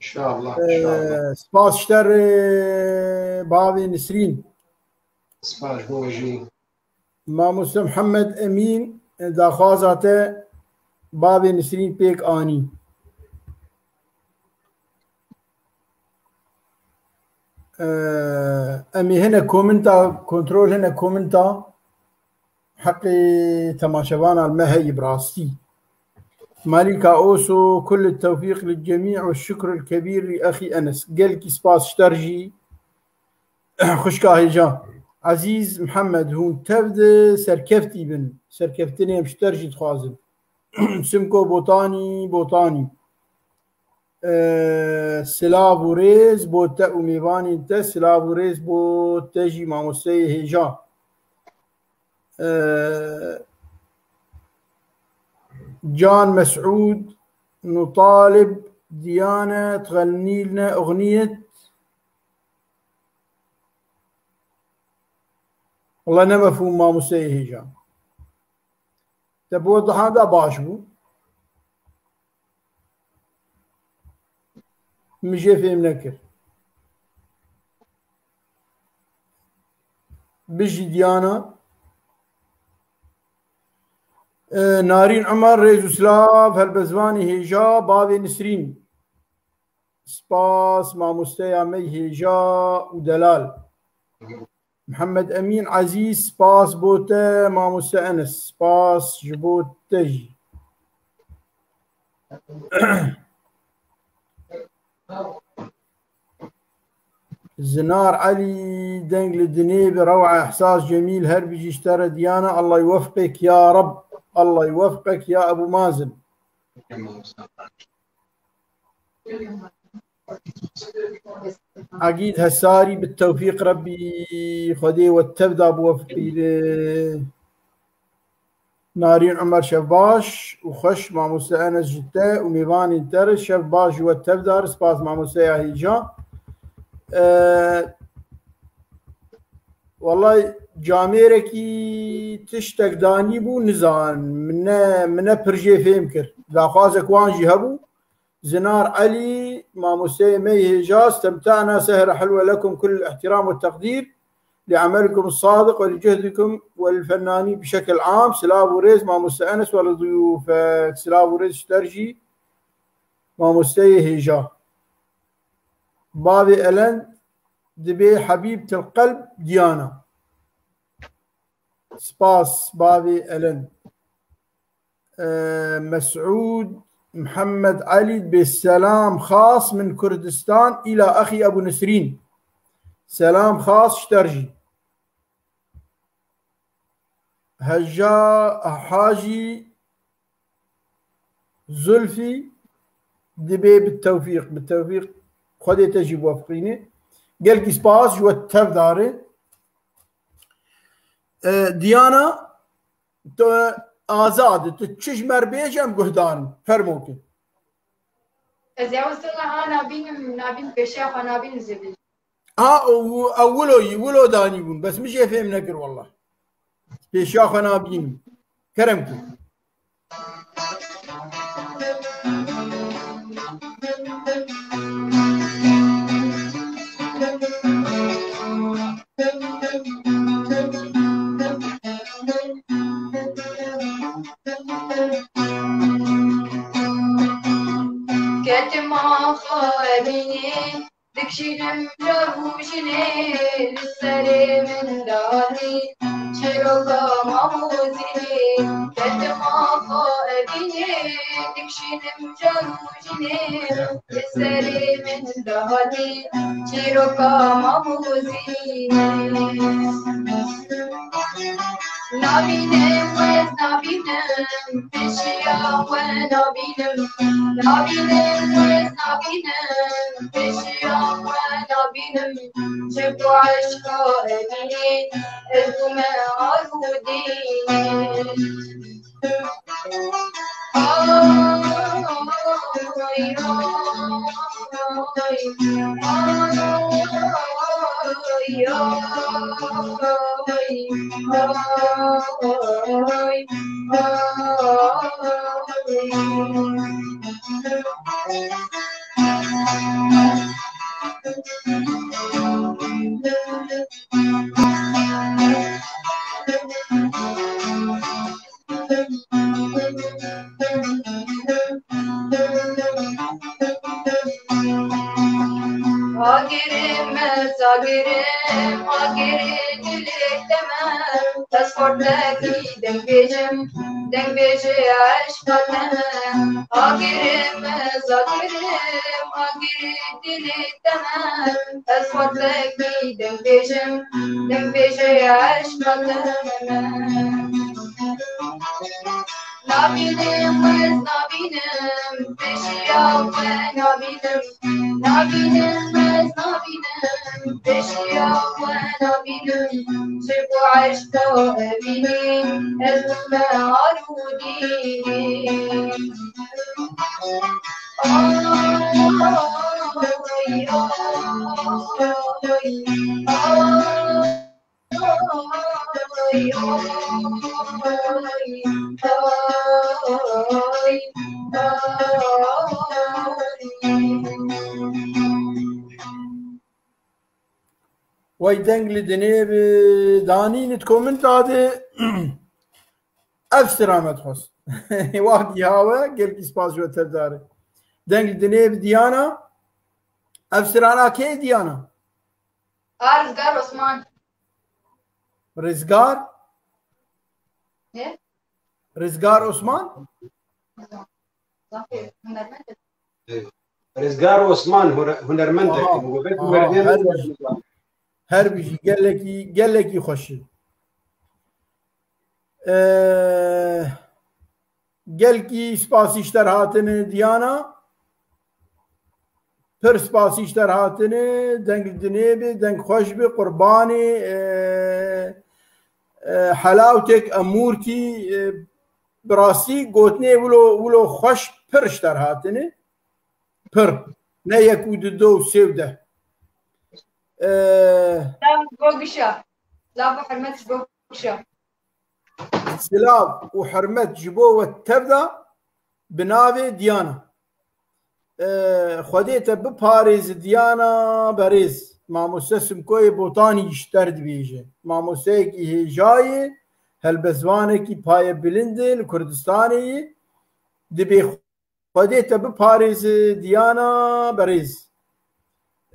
Înşallah, înşallah. Ee, spas ji te re, bavê Nisrîn. Spas bo jî. Mamoste Mihemed Emîn, daxwaza te bavê Nisrîn pêk anî. Ee, em ê hine komenta, kontrol hine komenta heqê temaşevanan me heyî bi rastî. Malîka Oso, kul tewfîq li cemî ve şukrul kebîr li exî Enes. Gelkî spas ji te re jî. Xwişka hêja. Ezîz Mihemed, hûn tev de serkeftî bin. Serkeftinê em ji te re jî dixwazin. Simko Botanî, Botanî. Ee, silav û rêz bo te û mêvanên te. Silav û rêz bo te jî, mamosteyê hêja. Ee, Can Mesûd, Nutalib, Diyane, Txelnîlne, Oxniyet. Wala ne mefhûm, mamosteyê hêja. Te bi wedihan de baş bû. Min jê fêm nekir. Bijî Diyana. E, Narîn Umar, rêz û silav, helbestvanê hêja, bavê Nisrîn. Spas, mamosteya me hêja û delal. Mihemed Emîn Ezîz, spas bo te, mamoste Enes, spas ji bo te jî. Zinar Elî, deng li dinê bi rewa, Ehsas Cemîl, her bijî ji te re Diyana, Allah yuvefqek ya Reb, Allah yuvefqek ya Ebu Mazin. Egîd Hesarî, bi tewfîq Rebbî, Xwedê we tev da biwefqîne. Narîn Umer, şev baş û xweş, mamoste Enes ji te û mêvanên te re, şev baş ji we tev da re, spas mamosteya hêja. Ee, Wellay camêrekî tiştek danîbû, nizan, min ne, min ne pir jê fêm kir. Daxwazek wan jî hebû. Zinar Elî, mamosteyê me yê hêja, istemta'na sehre helwe lekum kul ihtiram ve teqdîr li emelikum sadiq ve li cehdikum ve li fennanî bi şekil am. Silav û rêz mamoste Enes ve li duyufek. Silav û rêz ji te re jî, mamosteyê hêja. Bavê Elend, dibê Hebîb til qelb Diyana. Spas bavê Elend. Ee, Mesûd Mihemed Elî dibê selam xas min Kurdistan îla exî Ebu Nisrîn. Selam xas ji te re jî. Heja Hacî Zulfî, dibê bi tewfîq, bi tewfîq Xwedê te jî biwefqîne. Gelkî spas ji we tev da re. E, Diyana, tu azad î, tu çi ji me re bêje em guhdar in. Fermo ke. Ez ya wisa ha nabînim, nabîn pêşiya xwe nabînim zêbî. Ha, ew, ew wilo yî, wilo danîbûn. Bes min jê fêm nekir, wallah. Pêşiya xwe nabînim. Kerem ku. Ketima xwe bînî. Dikşînim car û jinê li serê min datî. Çîroka mam û zinê, ketima xwe evînê. Dikşînim car û jinê li serê min datî. Çîroka mam û zinê. Nabîne wezna nabînim, pêşiya we nabînim, nabînim, ez nabînim, pêşiya we nabînim, ji bo eşqa Emînê, ez bûme arûdî. Agirê me, zagirê, agirê dilê te me, ez xortekî deng bêjim, deng bêjê eşqa te me. Agirê me, zagirê, agirê dilê te me, ez xortekî deng bêjim, deng bêjê eşqa te me. Nabînim, ez nabînim, pêşiya we nabînim. Nabînim, ez nabînim, pêşiya we nabînim. Ji bo eşqa Emînê, ez bûme arûdî. Oy, oy, oy, oy. Wey deng li dinê bi danî li komenta de ev sira me dixwest. Wak ya we gelkî spas ji we tevdar e. Deng li dinê bi diyana ev sirana kê diyana? Rizgar Osman. Rizgar? Ne? Rizgar Osman? Zafê hunermend e. Rizgar Osman hune-, hunermend e. Aha, aha, her bijî. Her bijî gelekî, gelekî xweş e. Ee, Gelkî spasî ji te re hatine Diyana. Pir spasî ji te re hatine. Deng dinê bi, deng xweş bi, qurbanê, e, e, helawtek, emûrtî, e, bi rastî gotinê wilo, wilo xweş pir ji te re hatine. Pir. Ne yek û du, du û sê û deh. E, Silav bo gişa. Silav û hurmet ji bo gişa. Silav û hurmet ji bo we tevda bi navê Diyana. Ee, Xwedê te biparêze Diyana berêz. Mamoste Simkoyê Botanî ji te re dibêje. Mamosteyekî hêja ye, helbestvanekî payebilind e li Kurdistanê ye. Dibê Xwedê te biparêze Diyana berêz.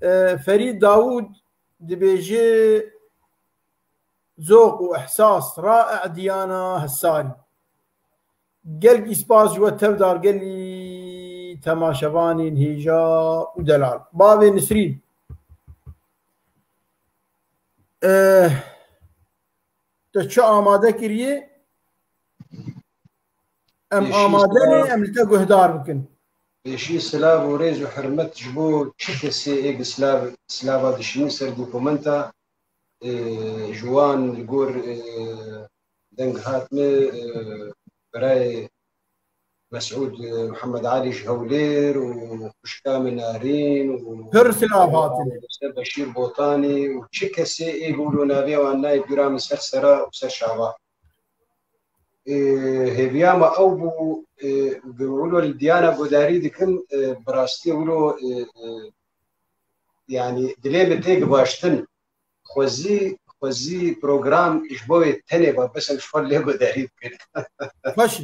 E, Ferîd Dawûd dibêje, zoq û ihsas rae Diyana hesarî. Gelkî spas ji we tevdar gelî temaşevanên hêja û delal. Bavê Nisrîn. E, Te çi amade kiriye? Em amade ne, em li te guhdar bikin. Pêşî silav û rêz û hurmet ji bo çi kesê ê bi silav, silava dişimî ser dokumenta, e, ji wan li gor, e, deng hat me, e, birayê Mesûd, e, Mihemed Alî ji Hewlêr û xwişka min Narîn û Pir silav hatine. Beşîr Botanî û çi kesê ê bi wilo navê wan nayê dûra min ser sera û ser çava. E, hêviya me ew bû, e, bi wilo li Diyana guhdarî dikim, e, bi rastî wilo, e, e, yanî dilê min tê givaştin. Xwezî, xwezî program ji bo wê tenê ba, bes em ji xwe lê guhdarî bikin. Xweş e,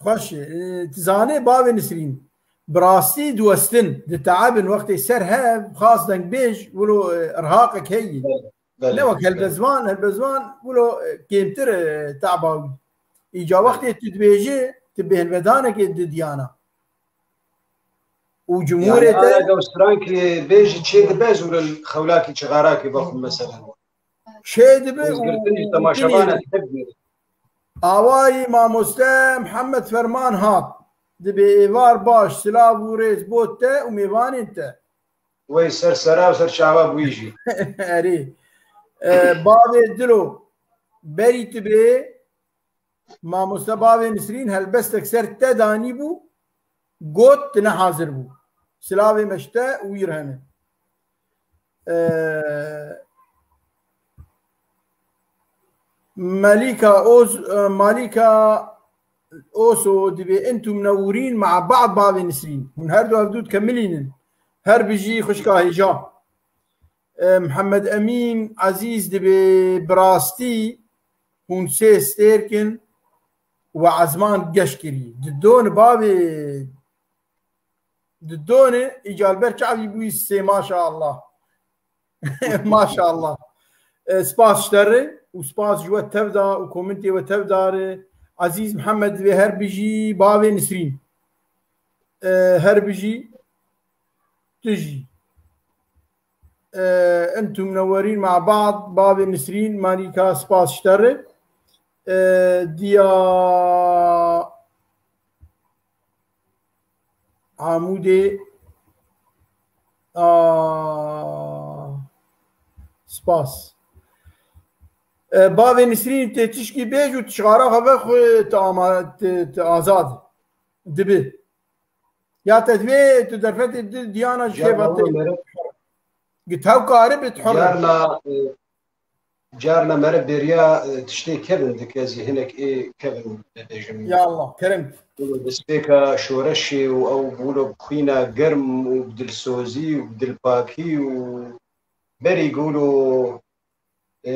xweş e. E, tu zanê bavê Nisrîn, bi rastî diwestin, diteebin wextê ser hev, xas dengbêj, wilo, e, irhaqek heye. Belê, belê, Ne wek belê. Helbestvan, helbestvan, wilo, e, kêmtir, e, teeba wî. Îca Belê. Wextê tu dibêjî, tu bêhnvedanekê di Diyana. Û cumhurê te. Yanî, ara ew strankê bêjî çê dibe, ez wilo li xewlakî çixarakî vexwim, meselen. Çê dibe û Rêzgirtinî ji temaşevan ez tevdî. Awayî mamoste Mihemed Ferman hat. Dibê êvar baş, silav û rêz bo te û mêvanên te. Wey ser sera û ser çava bûyî jî. Erê. E, bavê Dilo, berî tu bê, mamoste bavê Nisrîn helbestek ser te danîbû, got tu ne hazir bû. Silavê me ji te û wî re hene. E, Melîka Oz, e, Malîka Oso dibê entum menewwirîn me'a ba'd bavê Nisrîn. Hûn her du hevdû dikemilînin. Her bijî xwişka hêja. E, Mihemed Emîn Ezîz dibê bi rastî hûn sê stêrk in we ezman geş kirî. Didon bavê Didonê îca li ber çavî bûyî sê, maşallah. Maşallah. E, spas ji te re û spas ji we tevda û komintê we tevda re. Ezîz Mihemed divê her bijî bavê Nisrîn. E, her bijî tu jî. E, entum menewwerîn me'a ba'd, bavê Nisrîn, Malîka, spas ji te re. E, diya Amûdê. A, spas. E, bavê Nisrîn tê tişkî bêj û tişxara xwe vexwe tu ama, tu, tu azad dibi. Ya te divê tu derfetê di diyana ji Car xêva te. Meriv, Gi tev karibit hol. Carna, e, Carna mere bêriya, e, tiştê kevin dike, ez ê hinek ê kevin bibêjim. Ya Allah, kerem. Wilo destpêka şoreşê û ew wilo bi xwîna germ û bi dilsozî û bi dilpakî û berî ku wilo, e,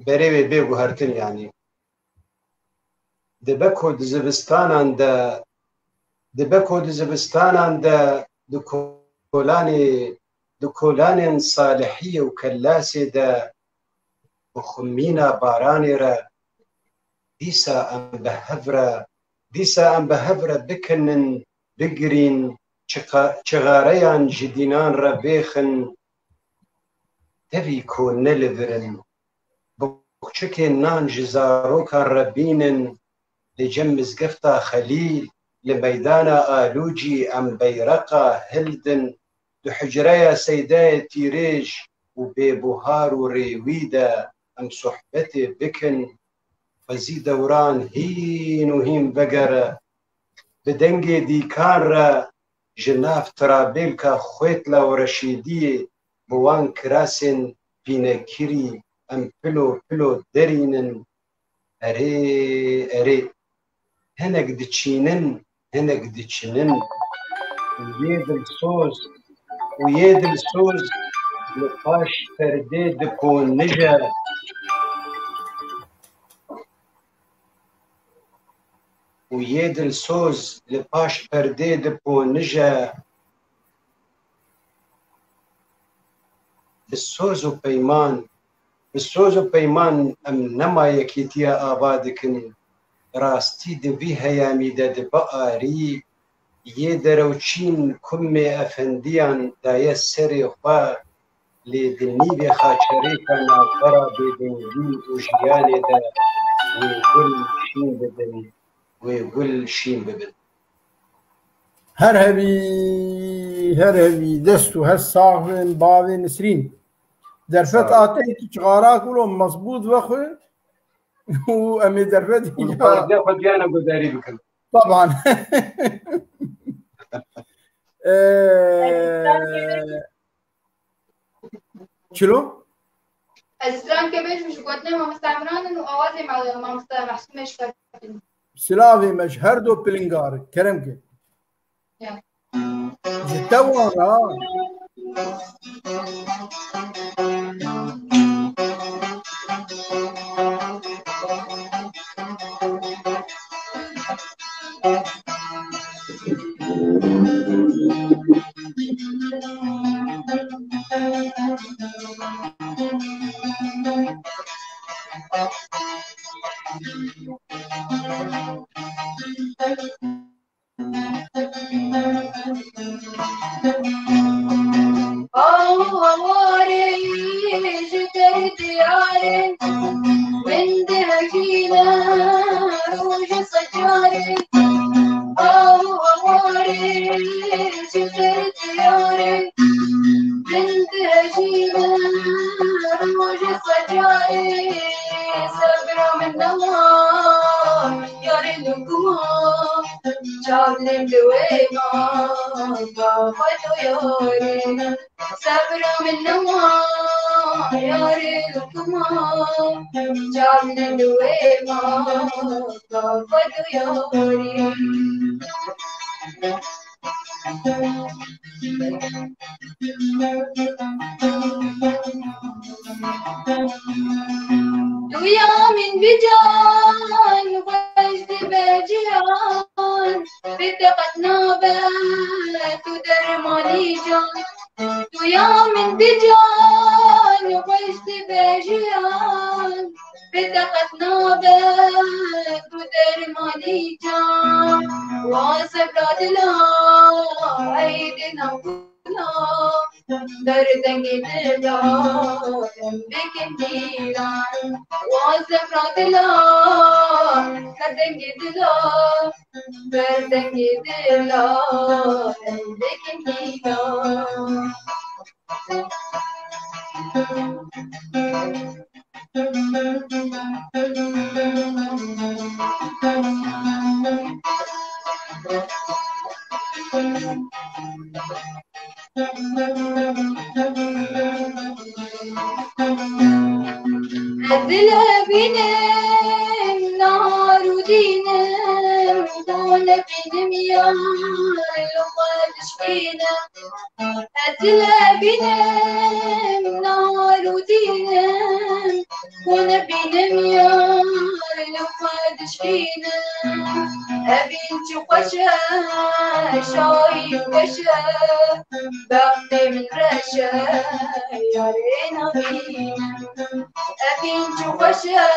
berê wê bê guhertin yanî. Dibe ku di zivistanan de, dibe ku di zivistanan de di kolanê, di kolanên Salihiyê û Kellasê de bi xumîna baranê re, dîsa em bi hev re, dîsa em bi hev re bikinin, bigirîn, çiqa-, çixareyan ji dînan re vêxin, tevî ku ne li vir in. Boxçikên nan ji zarokan re bînin, li cem mizgefta Xelîl, li meydana Alûcî em beyreqa hildin, di hucreya Seydayê Tîrêj û Bêbuhar û Rêwî de em sohbetê bikin. Xwezî dewran hîn û hîn vegere, bi dengê dîkan re ji nav tirabêlka Xwêtla û Reşîdiyê bi wan kirasên pînekirî em pilo pilo derînin. Erê, erê, hinek diçînin, hinek diçinin. Û yê dilsoz, û yê dilsoz li paş perdê diponije. Û yê dilsoz li paş perdê diponije. Bi soz û peyman, bi soz û peyman em nema yekîtiya ava dikin. Rastî di vî heyamî de di biarî, yê derewçîn kumê efendiyan daye serê xwe, lê di nîvê xaçerêka navbera bêdengî û jiyanê de wê gul şîn bibin, wê gul şîn bibin. Her hevî, her hevî, dest û her sax bin, bavê Nisrîn. Derfet Sağ ol. Atey tu çixarak wilo mezbût vexwe û em ê derfet Û li pardiya xwe diyana guhdarî bikin. Taban. Ee, Çilo? Ez îstiraheke bêjim ji gotinên mamoste Emran in û awazê ma-, mamoste Mehsûmê ji te bikin. Silavê me ji her do pilingar, kerem ke. Ya. Ji te wan ra. Awarê ji te diyarê, min dihekî Aw awarê ji ser diyarê, min dihejîne roj secarê, sebra min nema, yarê lukuma, çavlên li wê ma, ba xwe do yarê. Sebra min nema, yarê lukuma, çavlên li wê ma, ba xwe do yarê. Duya min bi can xweş dibe ciyan, bê te qet nabe tu dermanî can. Duya min bi can xweş dibe jiyan, bê te qet nabe tu dermanî can. Wan sebra dila, ey dina kula, ber dengê dila, em bikin dîlan. Wan sebra dila, ber dengê dila, ber dengê dila, em bikin dîlan. Ez dile bînim, nar û dînim, xwe nebînim ya, li xwe dişkînim. Ez dile bînim, nar û dînim, xwe nebînim ya, li xwe dişkînim. Evîn çi xweş e, şahî û geş e, bextê min reş e, yarê nabînim. Evîn çi xweş e,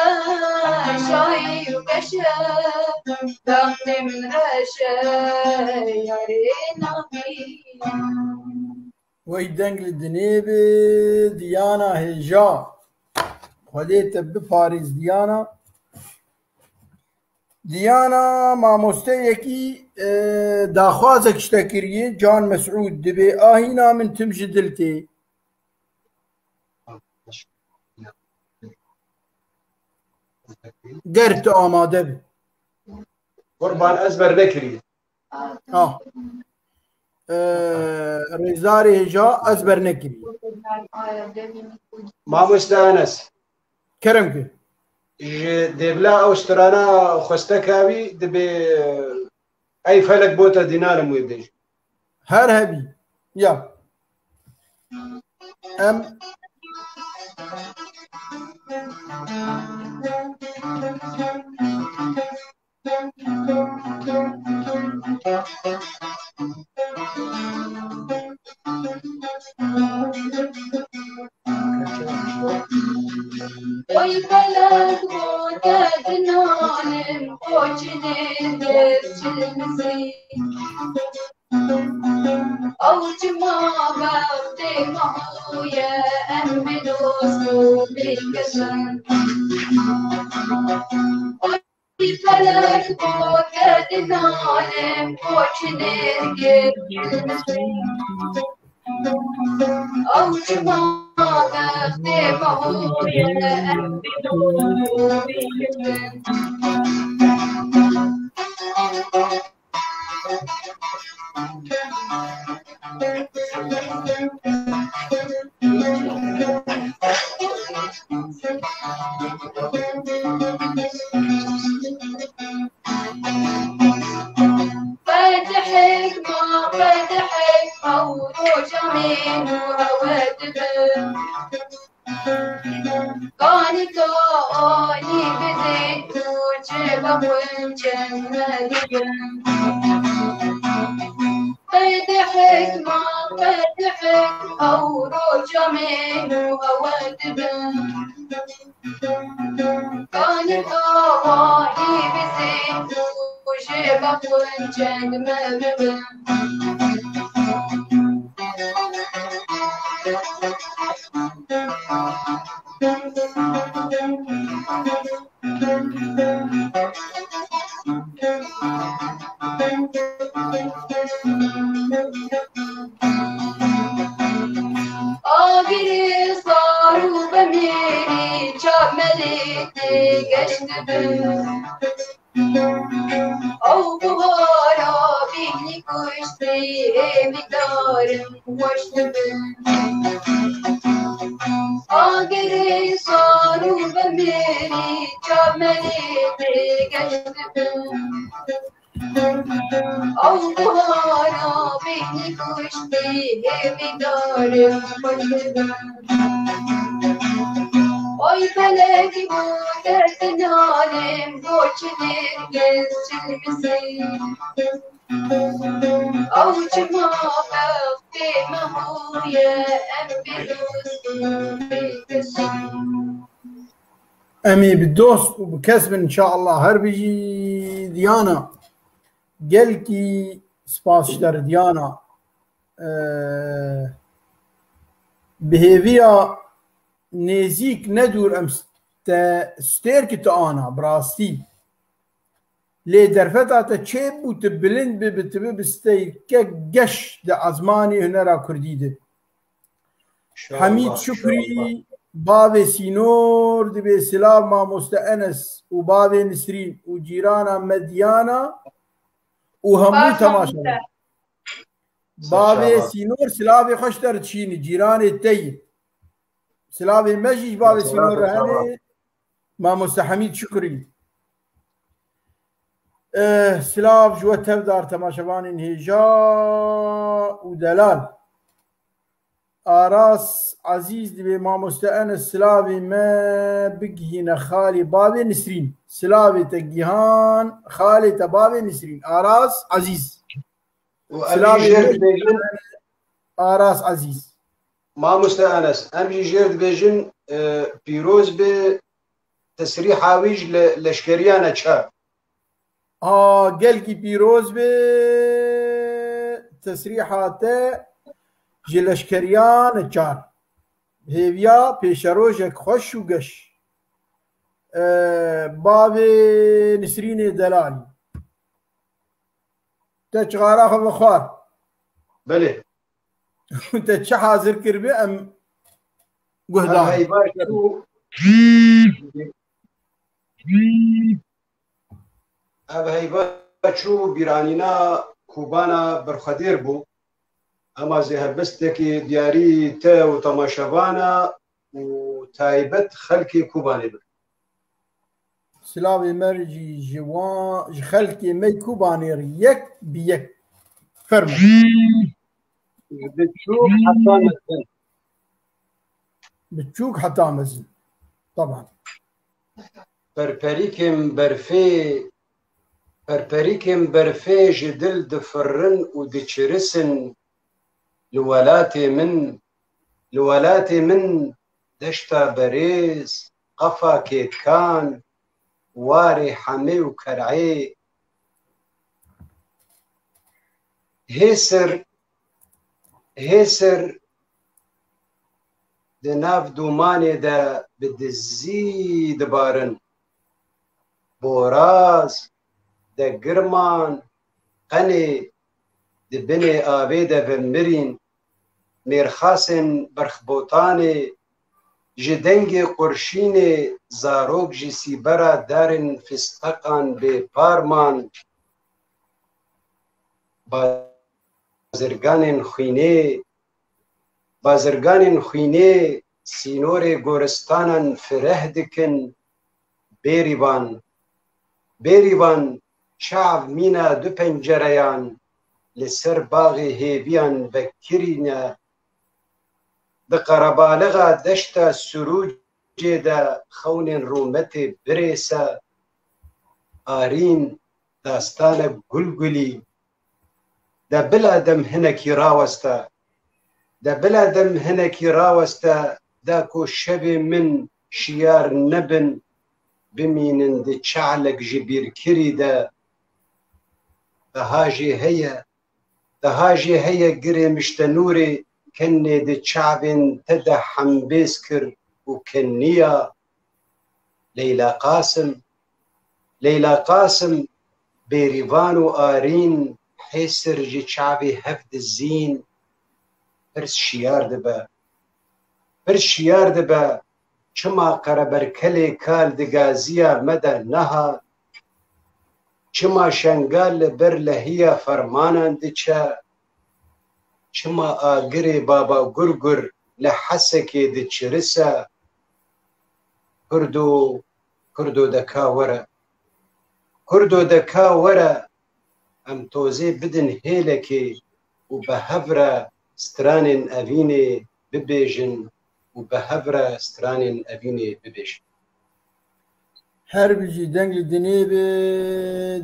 şahî û geş e, bextê min reş e, yarê nabînim. Wey deng li dinê bi, Diyana hêja. Xwedê te biparêz, Diyana. Diyana, mamosteyekî, e, daxwazek ji te kiriye, Can Mesûd, dibê ahîna min tim ji dil tê. Ger tu amade bi. Qurban, ez bernekirî. Ha. Ee, Rêzdarê hêja, ez bernekirî. Mamoste Enes. Kerem ki. Ji dêvla ew strana xwestek awî dibê, ey felek bota dînarim wê bêj. Her hebî. Ya. Em Oy felek bo te dinalim, koçinên dest çilmizî. Ew çima bextê me bûye, em bi dost û bi kesan. Oy felek bo te dinalim, koçinên dest çilmizî. Ew çima bextê me bûye, em bi dost û bi kesan. Qedehek ma, qedehek ma, û roja min û hewe dibin. Kanî ka anî bizê tu çi bexwin çend me dibin. Qedehek ma, qedehek, ew roja min û hewe dibin. Kanî ka anî bizê tu jê bexwin çend me bibin. Ew buhara bînî kuştî hêvîdarim weş dibim. Agirê sar û vemirî çav me lê tê geş dibim. Ew buhara bînî kuştî hêvîdarim weş dibim. Oy felekî bo te tenalêm bo çi nêrgiz çilmisî. Ew çima bextê me bûye em bê dost û bê kes in. Em ê bi dost û bi kes bin inşallah. Her bijî Diyana. Gelkî spas ji te re Diyana. Ee, bi hêviya nêzîk ne dûr em s-, te stêrkî tu ana, bi rastî. Lê derfeta te çêbû, tu bilind bibî, tu bibî stêrkek geş di ezmanê hunera kurdî de. Hemîd Şukrî, bavê Sînor, dibê silav mamoste Enes û bavê Nisrîn û cîrana me Diyana û hemû temaşevan. Bavê Sînor silavê xwe ji te re dişînî, cîranê te yî. Silavê me jî ji bavê Sînor re hene, mamoste Hemîd Şukrî. Eh, silav ji we tevdar temaşevanên hêja û delal. Aras Ezîz dibê mamoste Enes silavê me bigihîne xalê bavê Nisrîn. Silavê te gihan xalê te bavê Nisrîn. Aras Ezîz. Û em jî Silavê jêr me dibêjin, Aras Ezîz. Mamoste Enes, em jî jêr dibêjin, e, pîroz be tesrîha wî ji le-, leşkeriya neçar. A, gelkî pîroz be tesrîha te ji leşkeriya neçar. Hêviya pêşerojek xweş û geş. E, bavê Nisrînê delalî. Te çixara xwe vexwar. Belê. Te çi hazir kiribî em guhdar. Ev heyva çû, ev heyva çû bîranîna Kobana berxwedêr bû. Ema zê helbestekî diyarî te û temaşevana û taybet xelkê Kobanê be. Silavê me jî ji wan, ji xelkê me Kobanê re yek bi yek. Fermo. Ji biçûk heta mezin. Biçûk heta mezin. Taban. Perperîkên berfê, perperîkên berfê ji dil difirin û diçirisin. Li welatê min, li welatê min deşta berêz, qafa kêkan, warê hemê û ker'ê, hêsir, hêsir di nav dûmanê de bi dizî dibarin. Boraz, degirman, qenê di binê avê de vemirîn, mêrxasên berxbotanê, ji dengê qurşînê zarok ji sîbera darên fisteqan bêpar man. Bazirganên xwînê, bazirganên xwînê sînorê goristanan fireh dikin. Bêrîvan, bêrîvan çav mîna du pencereyan li ser baxê hêviyan vekirîne. Di qerebalixa deşta Sirûcê de xewnên rûmetê birêse, Arîn dastanek gulgulî. De bila dem hinekî raweste, de bila dem hinekî raweste, da ku şevê min şiyar nebin, bimînin di çalek ji bîrkirî de. Daha jî heye, daha jî heye girê miştenûrê kenê di çavên te de hembêz kir û keniya. Leyla Qasim, Leyla Qasim, Bêrîvan û Arîn hêsir ji çavê hev dizîn, pirs şiyar dibe. Pirs şiyar dibe, Çima Qereberkelê kal di gaziya me de nehat? Çima Şengal li ber lehiya fermanan diçe? Çima agirê Baba Gurgur li Hesekê diçirise? Kurdo, Kurdo de ka were. Kurdo de ka were, em tozê bidin hêlekê û bi hev re stranên evînê bibêjin û bi hev re stranên evînê bibêjin. Her bijî deng li dinê be,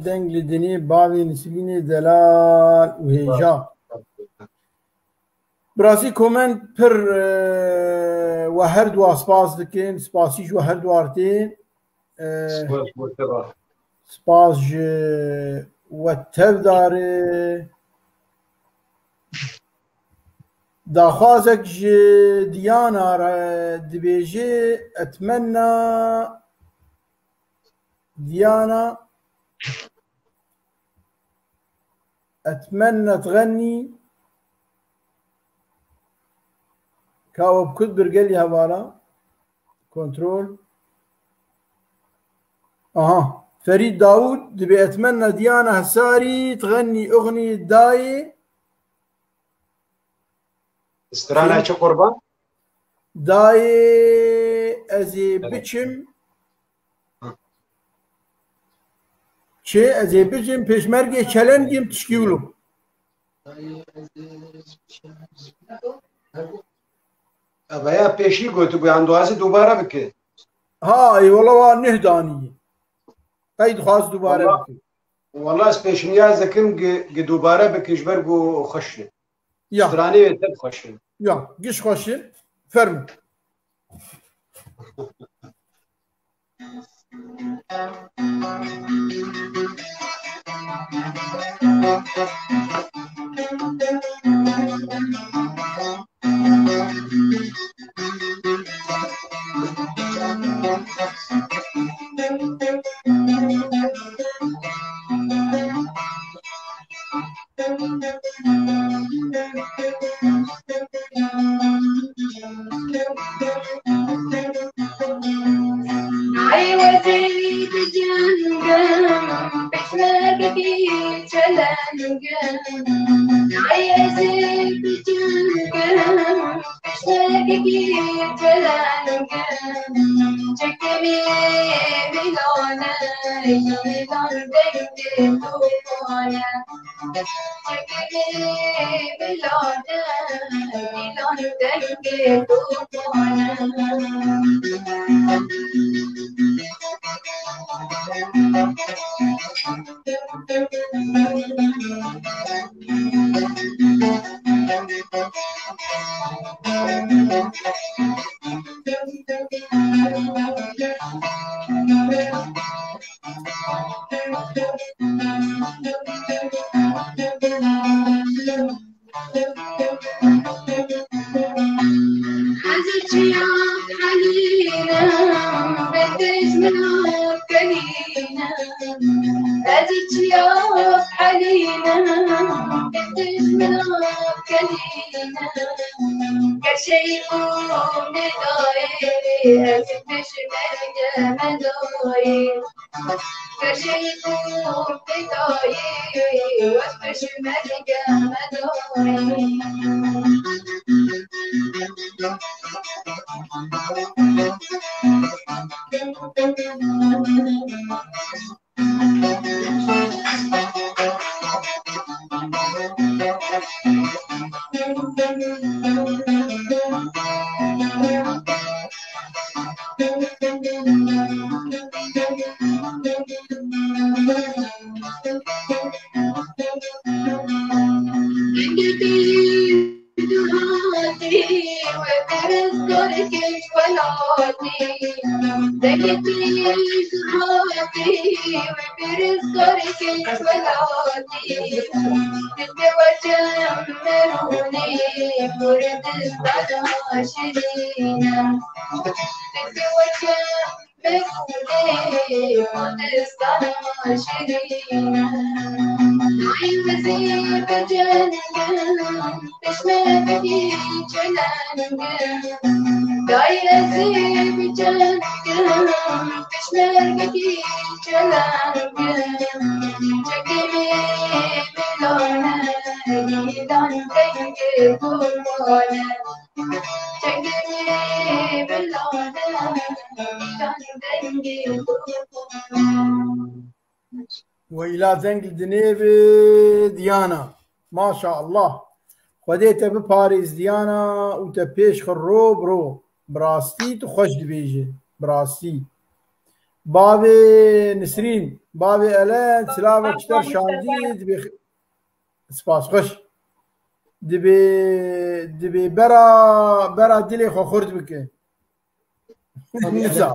deng li dinê bavê Nisrînê delal û hêja. Bi rastî komend pir, e, we her dua spas dikin, spasî ji we her dua re tê. E, Spas bo te ba. Spas ji we tev dare. Daxwazek ji Diyana re dibêje, etmenna Diyana, etmenna txenî, ka we bi kut birgelî hevala, kontrol. Aha, Ferîd Dawûd dibê etmenna Diyana Hesarî, txenî, uxnî, dayê. Strana çi qurban? Dayê ez ê Evet. biçim. Hı. Çi? Ez ê biçim pêşmergê çelengim tişkî wilo. Ev ya pêşî gotibû, yan dixwazî dubare bike? Ha, ê wela wa neh danî. Qey dixwaz dubare Wela, bike. Wela ez pêşniyaz dikim gi, gi dubare bike ji ber ku xweş e. Ya. Stranê wê pir xweş in. Ya, giş xweş in. Fermo. Ay wezîr bi cengim, pêşmergekî çelengim. Ay wezîr bi cengim, pêşmergekî çelengim. Çekemî milane, milane dengê tufane. Ez çiya helînim, bendej min û kelînim. Ez çiya helînim, bendej min û kelînim. Gerşeyî û medayê, ez pêşmerge medayê. Dayê ez ê bi çengim, pêşmergekî çelengim, çekimê bilane, dîdan dengê qurbane. Çekimê bilane, dîdan dengê qurbane. Weyla deng li dinê bi Diyana. Maşallah. Xwedê te biparêz Diyana û te pêş xwe ro bi ro. Bi rastî tu xweş dibêjî. Bi rastî. Bavê Nisrîn, bavê Elen, silavek ji te şandî dibê. Spas xweş. Dibê, dibê bera, bera dilê xwe xurt bike. Musa.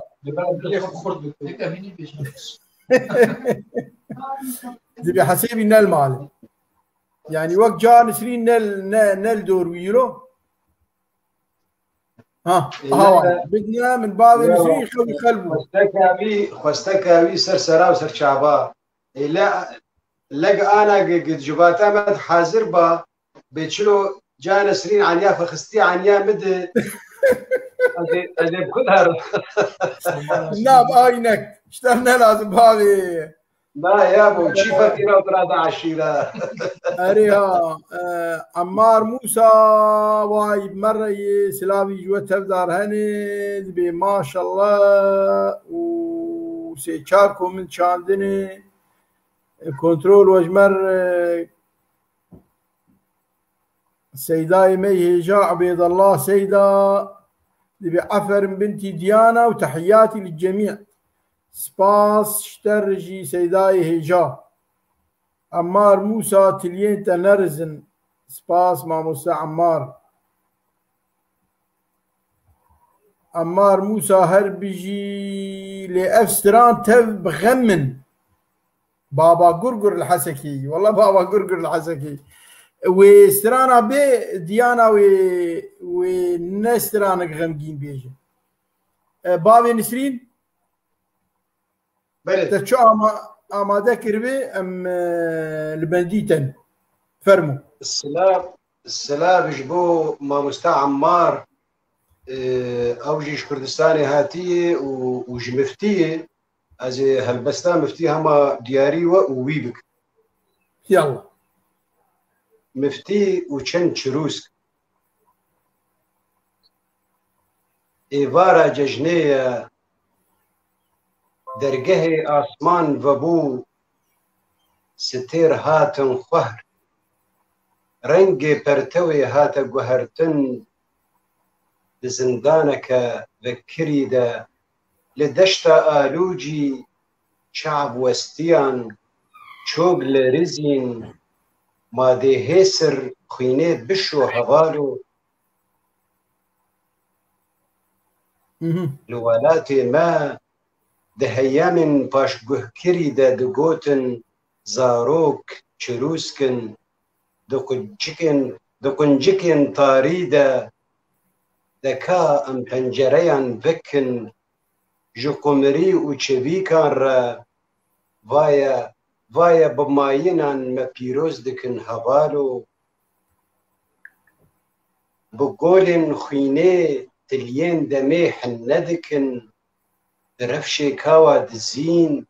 Dibê hesêbî nel mali. Yani wek ca Nisrîn nel, ne, nel dor wî ro. Ha, aha, bidne min bavê Nisrîn xew xel bû. Xwesteka wî, xwesteka wî ser sera û ser çava. Ê, le, leg ana gi, gi civata me hazir ba, bê çilo ca Nesrîn aniya xwe xistî, aniya min di. Ez ê, ez ê bi ku derim? Na, bi aynek. Ji te ne lazim bavê. Na ya bo, çi feqîra û birada eşîra. Erê ha, e, Emmar Musa, way bi me re yê, silavî ji we tevdar henê, dibê maşallah û sê çar ku min çandinê. Kontrol we ji me re, Seydayê me hêja Ebêdallah Seyda, dibê aferin bintî Diyana û tehiyatî li cemî. Spas ji te re jî Seydayê hêja. Emmar Musa tiliyên te nerizin. Spas mamoste Emmar. Emmar Musa her bijî lê ev stran tev bi xem min. Baba Gurgur li Hesekî. Walla Baba Gurgur li Hesekî. Wê strana bê Diyana wê, wê ne stranek xemgîn bêje. E, bavê Nisrîn? Belê. Te çi ama-, amade kiribê, em, e, li bendî ten. Fermo. Silav, silav ji bo mamoste Ammar, e, ew jî ji Kurdistanê hatiye û, û ji miftiyê. Ez ê helbesta miftî hema diyarî we û wî bikim. Yallah. Miftî û çend çirûsk. Êvara cejnê ye, dergehê asman vebû, stêr hatin xwehr. Rengê pertewê hate guhertin, di zindaneke vekirî de, li deşta Alûcî çav westiyan, çok lerizîn, ma dê hêsir xwînê bişo hevalo. Mhm. Li welatê me di heyamên paşguhkirî de digotin, zarok çirûsk in, di quncikên, di quncikên tarî de, de ka em pencereyan vekin, ji qumirî û çivîkan re, vaye, vaye bi mayinan me pîroz dikin hevalo. Bi golên xwînê tiliyên demê hinne dikin, di refşê kawa dizîn,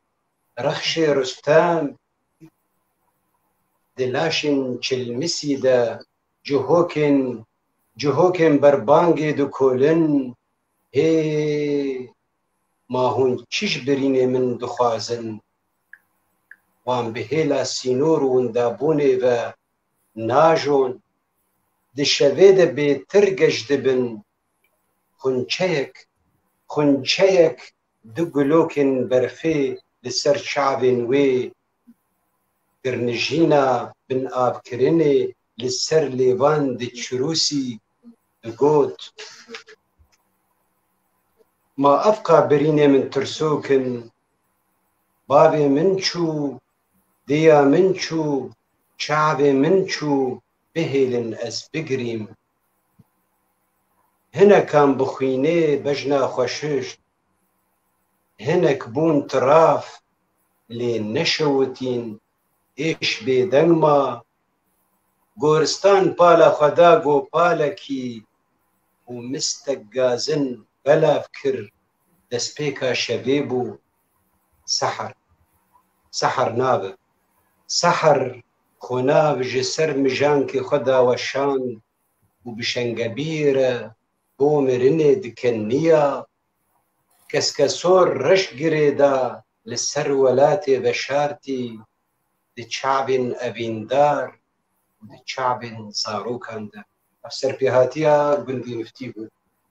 rexşê Rustem, di laşên çilmisî de cihokên, cihokên berbangê dikolin, hê ma hûn çi ji birînê min dixwazin? Wan bi hêla sînor û windabûnê ve najon, di şevê de bêtir geş dibin, xunçeyek, xunçeyek du gulokên berfê li ser çavên wê, girnijîna binavkirinê li ser lêvan diçirûsî, digot, ma evqa birînê min tirsok in, bavê min çû, dêya min çû, çavê min çû, bihêlin ez bigirîm. Hinekan bi xwînê bejna xwe şişt, hinek bûn tiraf, lê neşewitîn, êş bêdeng ma. Goristan pala xwe da gopalekî û mistek gazin belav kir, destpêka şevê bû. Seher, seher nabe. Seher xwenav ji ser mijankê xwe daweşand û bi şengebîre bo mirinê dike niya. Keskesor reş girê da li ser welatê veşartî, di çavên evîndar û di çavên zarokan de. Ev serpêhatiya gundî Miftî bû.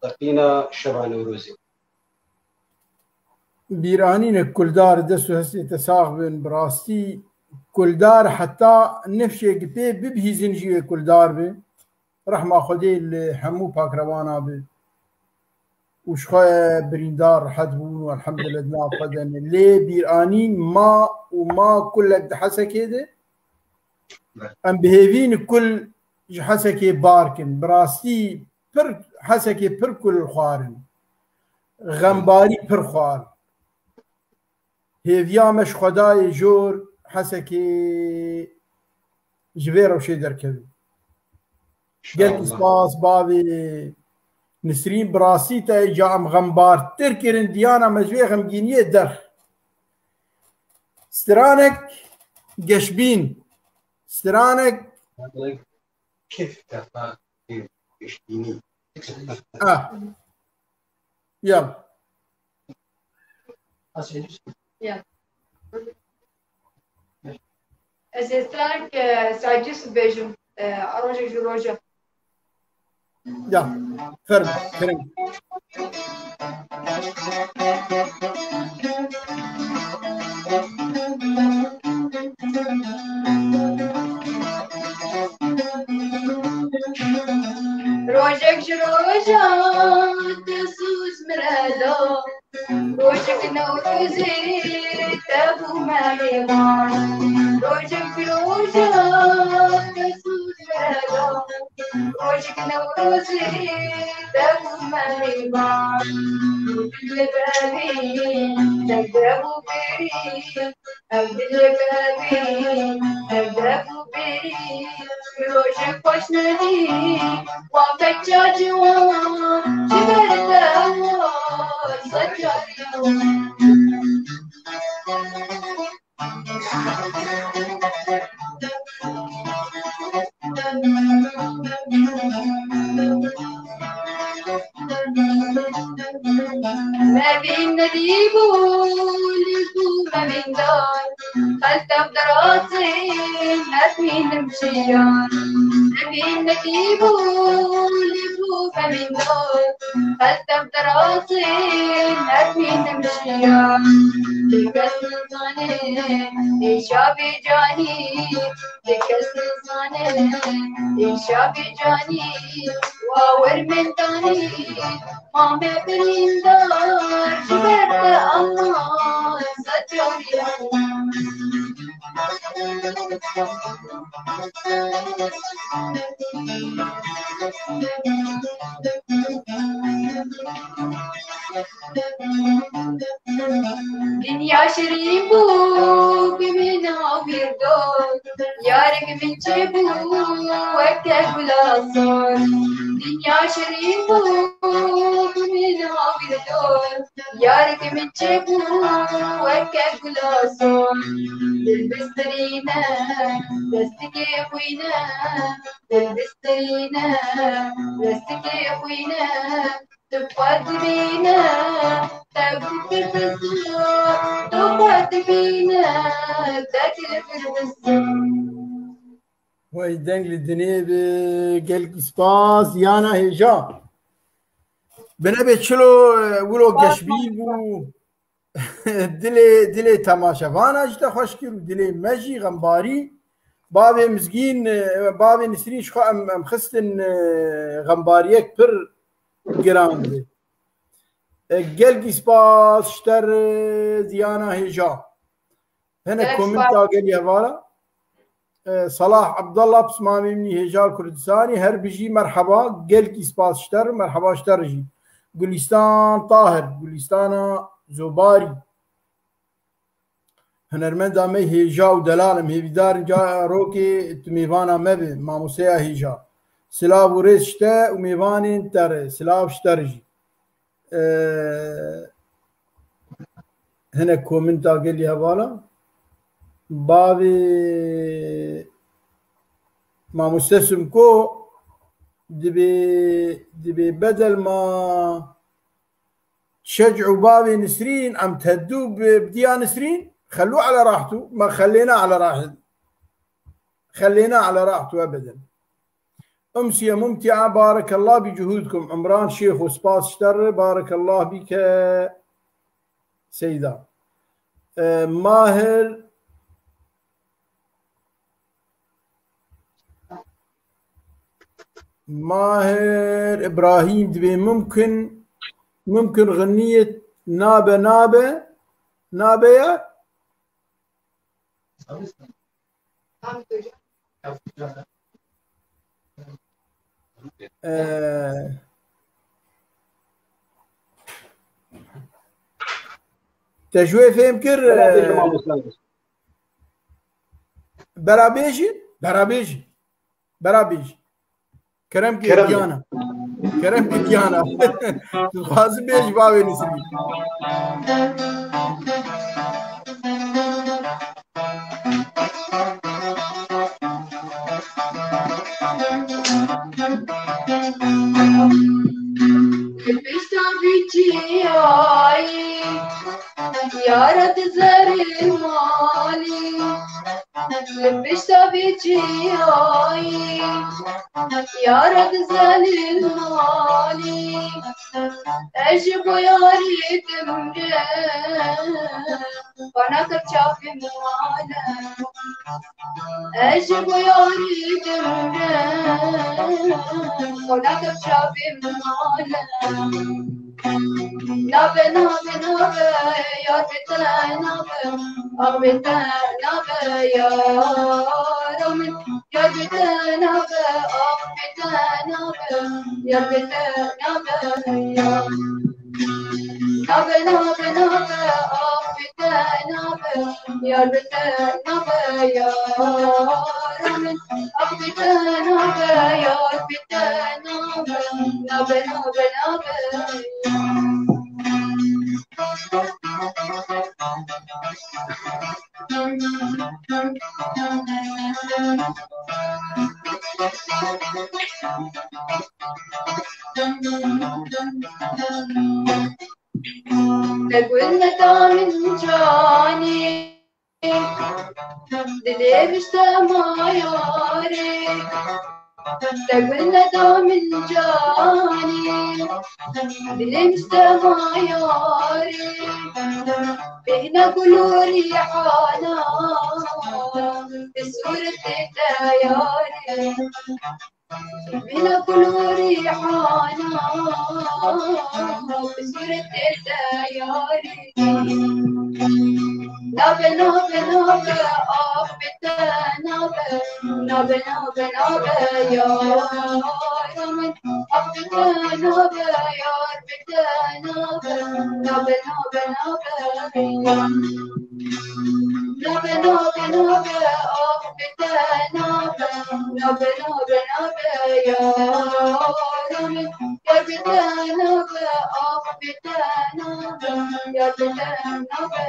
Teqîna şeva Newrozê. Bîranîne kuldar, dest û hestê te sax bin. Bi rastî kuldar heta nifşek pê bibihîzin jî wê kuldar be. Rehma Xwedê li hemû pakrewana be. Û ji xwe birîndar rehet bûn û elhemdulillah di nav xwe de ne. Lê bîranîn ma û ma kulek di Hesekê de. Em bi hêvî ne kul ji Hesekê bar kin. Bi rastî pir, Hesekê pir kul xwarin. Xembarî pir xwar. Hêviya me ji Xwedayê jor Hesekê ji vê rewşê derkevin. Gelkî spas bavê Nisrîn, bi rastî te ca em xembartir kirin, diyana me ji vê xemgîniyê derx. Stranek geşbîn, stranek kif tefa geşbînî. Ah. Ya. Ya. Ez ê stark, e, Sacîs bêjim, e, rojek ji roja. Ya, ferm, kerem. Rojek ji rojan te sûz min re da. Rojek Newrozê te bû me mêvan. Rojek ji rojan te sûz min re da. Rojek Newrozê te bû me mêvan. Li bevê te dev û berî. Ev dilê bevî, ev dev û berî, rojek xweş nedî, wan pek ca ciwan, ji ber te ew sed carî wan. Mevîn nedîbû li ku mevîndar, xeltev derazê mevînim jiyar. Mevîn nedîbû li ku mevîndar, xeltev derazê mevînim jiyar. Ti kes nizane êşa vê canî, Ti kes nizane, êşa vê canî, wa wer min danî, mame birîndar, ji ber te Allah, sed carî Allah. Dinya şirîn bû, bi min hawîr dot. Yarik min çêbû, weke gula sor. Dinya şirîn bû, bi min hawîr dot. Yarik min çêbû, weke gula sor. Dil bistirîne, destikê xwîne. Dil bistirîne, destikê xwîne. Tu xwe dibîne, te gul pir bi zor, tu xwe dibîne, te gul pir bi zor. Wey deng li dinê bi, gelkî spas, yana hêja. Binebê çilo, e, wilo geşbîn bû. Dilê, dilê temaşevana jî te xweş kir û dilê me jî xembarî. Bavê Mizgîn, e, bavê Nisrîn ji xwe em, em xistin, e, xembariyek pir giran bi. E, gelkî spas ji te re, e, diyana hêja. Hene komenta gelî hevara. E, Salah Abdallah, pismamê min î hêja Kurdistanî, her bijî, merheba, gelkî spas ji te re, merheba ji te re jî. Gulîstan Tahir, Gulîstana Zobarî. Hunermenda me hêja û delal, em hêvîdar in carokê tu mêvana me be, mamosteya hêja. Silav û rêz ji te û mêvanên te re. Silav ji te re jî. Ee, hinek komenta gelî hevala. Bavê Mamoste Simko dibê, dibê bedel ma Şec'u bavê Nisrîn, em teddû bi, bi diya Nisrîn, xelû ele rahtû, me xelêna ele rahtû. Xelêna ele rahtû ebeden. Umsiye mumtia, barekallah bi cuhudkum. Umran Şêxo, spas ji te re, barekallah bike Seyda. E, Mahir, Mahir Ibrahîm dibê mumkin, mumkin xiniyê nabe, nabe, nabe ya? Ee, te ji wê fêm kir, Bera bêjim, ee, mamoste. Bera bêjî, bera bêjî. Bera bêjî. Kerem ke Kerem. Diyana. Kerem ke Diyana. Dixwazim bêjî bavê Nisrîn. Pişta vî çiyayî, yara di zerê malî. Li pişta vê çiyayî, yara di zerê malî. Ez ji bo yarî dimrim, xwe nakim çavê male. Ez ji bo yarî dimrim, xwe nakim çavê male. Nabe, nabe, nabe, yar bi te nabe, ax bi te nabe, yara min. Yar bi te nabe, ax bi te nabe, yar bi te nabe, yar. Nabe, nabe, nabe, ax bi te nabe, yar bi te nabe, yara min. Ax bi te nabe, yar bi te nabe, nabe, nabe, nabe, yar. Te gul neda min canê, dilê min ji te ma yarê. Te gul neda min canê, dilê min ji te ma yarê. Bêhna gul û rîhana, bi sûretê te yarê. Bila gul û rîhana, bi sûretê te yarî. Nabe, nabe, nabe, ax bi te nabe. Nabe, nabe, nabe, yara min. Ax bi te nabe, yar bi te nabe. Nabe, nabe, nabe, yar. Nabe, nabe, nabe, ax bi te nabe. Nabe, nabe, nabe, yara min. Yar bi te nabe, ax bi te nabe. Yar bi te nabe,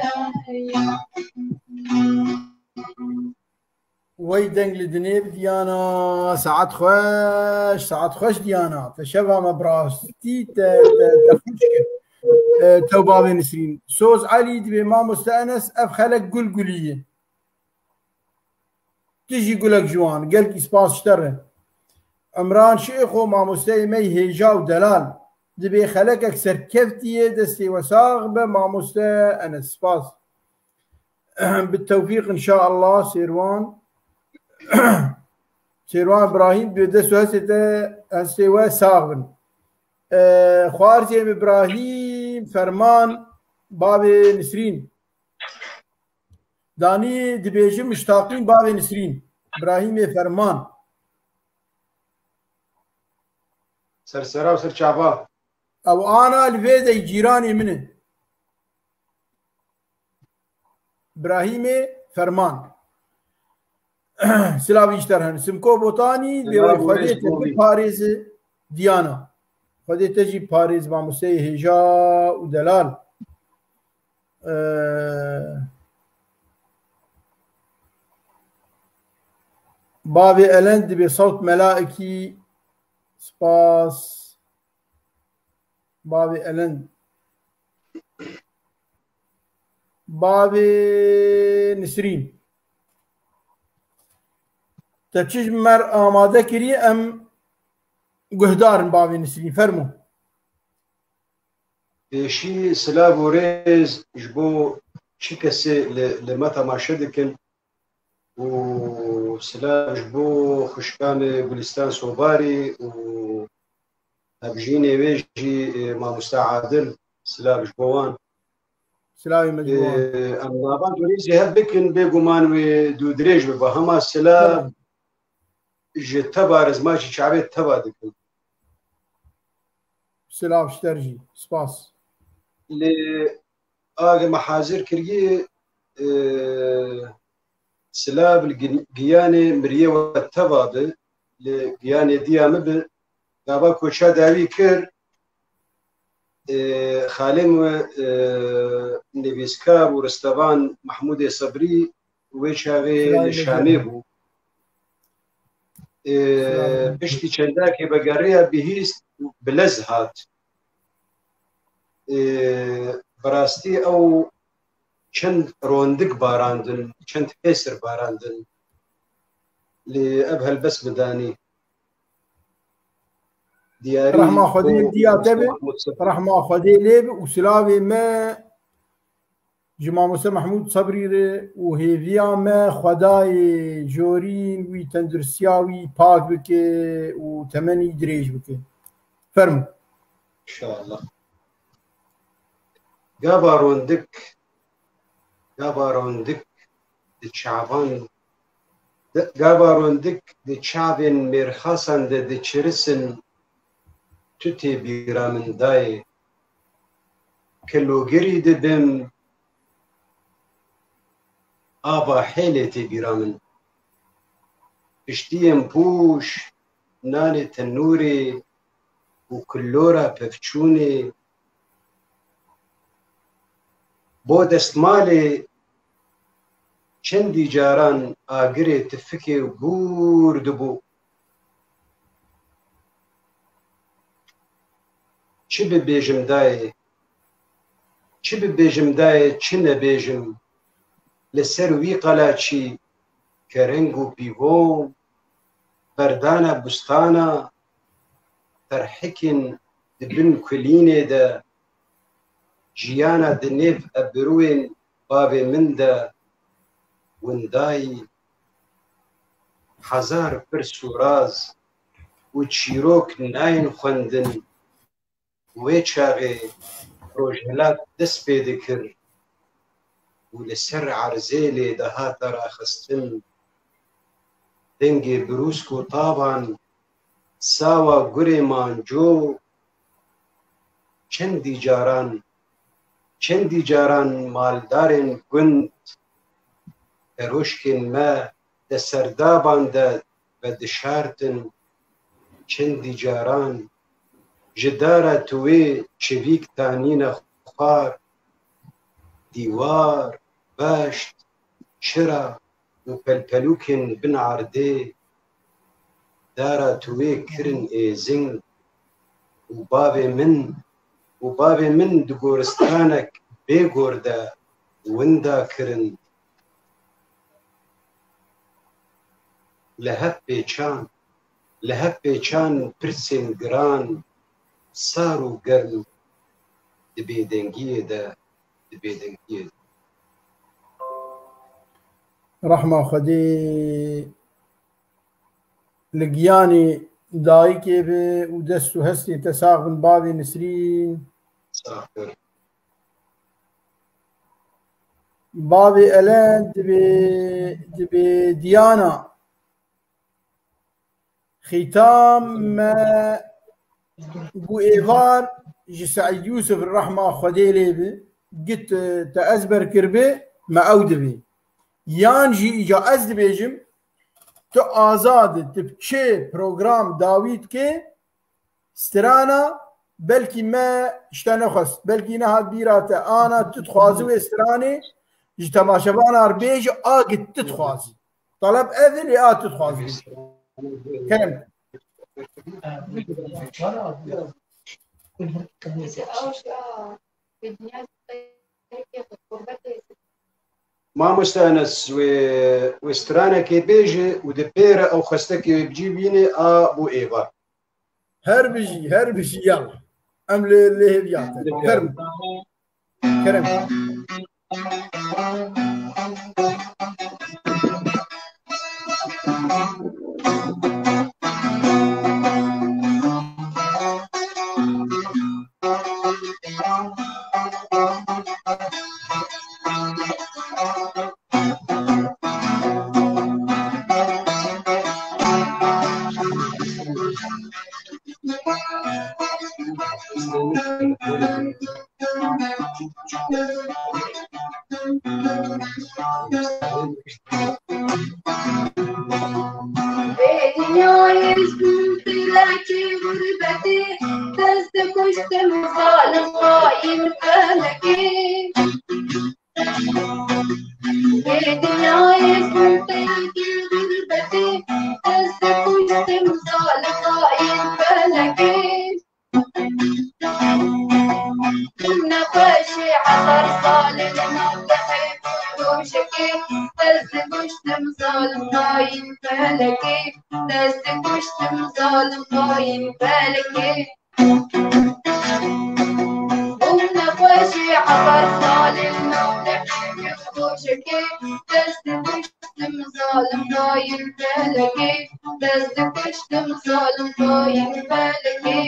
yar. Wey deng li dinê bi Diyana, saet xweş, saet xweş Diyana. Te şeva me bi rastî te, te, te xweş kir. E, te û bavê Nisrîn. Soz Elî dibê mamoste Enes, ev xelek gul gulî ye. Tu jî gulek ji wan, gelkî spas ji te re. Emran Şêxo, mamosteyê me yê hêja û delal. Dibê xelekek serkeftî ye, destê we sax be, mamoste Enes. Spas. Bi tewfîq inşaallah, Sêrwan. Sêrwan Ibrahîm, bi dest û hestê te, hestê we sax bin. Ee, xwarzê min Ibrahîm Ferman, bavê Nisrîn. Danî dibêjim miştaqîn bavê Nisrîn. Ibrahîmê Ferman. Ser sera û ser çava. Ew ana li vê dey cîranê min e. Ibrahîmê Ferman. Silavî ji te re hene. Simko Botanî, dibê wê Xwedê te biparêze Diyana. Xwedê te jî parêz, mamosteyê hêja û delal. Ee, Bavê Elend, dibê sewt melaikî. Spas. Bavê Elend. Bavê Nisrîn. Te çi ji me re amade kirî, em guhdar in, bavê Nisrîn. Fermo. Pêşî silav û rêz ji bo çi kesê li, li me temaşe dikin û silav ji bo xwişkanê Gulistan Sobarî û hevjînê wê jî, e, mamoste Adil, silav ji bo wan. Silavê me ji bo wan. E, em nava durî jî hev bikin, bêguman wê dûdirêj bibe. Hema silav Tamam. ji teva rizma jî çavê teva dikim. Silav ji te re jî. Spas. Lê agê me hazir kiriye, e, silav li gi-, giyanê miriyê we teva bi, li giyanê diya min bi, gava koça dawî kir, e, xalê min, e, nivîskar û ristevan Mehmûdê Sebrî wê çaxê Silavê li me Şamê jî. bû. Ê, Silavê me. Piştî çendakê vegeriya bihîst û bi lez hat. Ê, bi rastî ew çend rondik barandin, çend hêsir barandin. Lê ev helbest bi danî. Diyarî Rehma Xwedê bo diya te be, Mahmud Sefî. Rehma Xwedê lê be û silavê me ji Mamoste Mehmûd Sebrî re û hêviya me Xwedayê jorîn wî tenduristiya wî pak bike û temenî dirêj bike. Fermo. Înşallah. Gava rondik, gava rondik di çavan, gava rondik di çavên mêrxasan de diçirisin, tu tê bîra min dayê. Kelogirî dibim, ava hêlê tê bîra min. Piştiyên pûş, nanê tenûrê û kilora pevçûnê, bo destmalê çendî caran agirê tifikê gûr dibû. Çi bibêjim dayê, çi bibêjim dayê, çi nebêjim? Li ser wî qalaçî kereng û pîvon, berdana bustana, terhikên di bin kulînê de, jiyana di nêv ebrûyên bavê min de windayî. Hezar pirs û raz û çîrok nayên xwendin. Wê çaxê rojhilat dest pê dikir û li ser erzê lê dihate raxistin. Dengê birûsk û tavan, sawa gurê manco, çendî caran, çendî caran maldarên gund, peroşkên me di serdaban de vedişartin, çendî caran ji dara tu wê çivîk tanîne xwar, dîwar, beşt, çira û pelpelûkên bin erdê, dara tu wê kirin êzing û bavê min û bavê min di goristanek bê gor de winda kirin. Li hev pêçan, li hev pêçan pirsên giran, sar û germ di bêdengiyê de, di bêdengiyê de. Rehma Xwedê li giyanê dayikê be û dest û hestê te sax bin bavê Nisrîn. Sax bin. Bavê Elen dibê, dibê Diyana. Xîtam me bû êvar ji Seîd Yûsif rehma Xwedê lê bi. Git, e, te ezber kirbi, me ew dibê. Yan jî îca ez dibêjim, Tu azad î, tu bi çi program dawî dikê, strana, belkî me ji te nexwest, belkî nehat bîra te, ana tu dixwazî wê stranê ji temaşevanan re bêje, a gi tu dixwazî. Taleb ev e, lê a tu dixwazî. Kerem. Mamoste Enes, wê, wê stranekê bêje û di pê re ew xwestekê wê bi cî bîne a bo êvar. Her bijî, her bijî, yala. Em li, li hêviya te. Kerem. Kerem. Vê dinyayê ji bo pêrekê gurbetê, dest dikuştim zalim xayîn felekê. Vê dinyayê ji bo pêrekê gurbetê, dest dikuştim zalim xayîn felekê. Min nexweşê hezar sal e li nav lehê rojekê, dest dikuştim zalim xayîn felekê, dest dikuştim zalim xayîn felekê. Min nexweşê hezar sal e li nav lehê rojekê, dest dikuştim zalim xayîn felekê, dest dikuştim zalim xayîn felekê.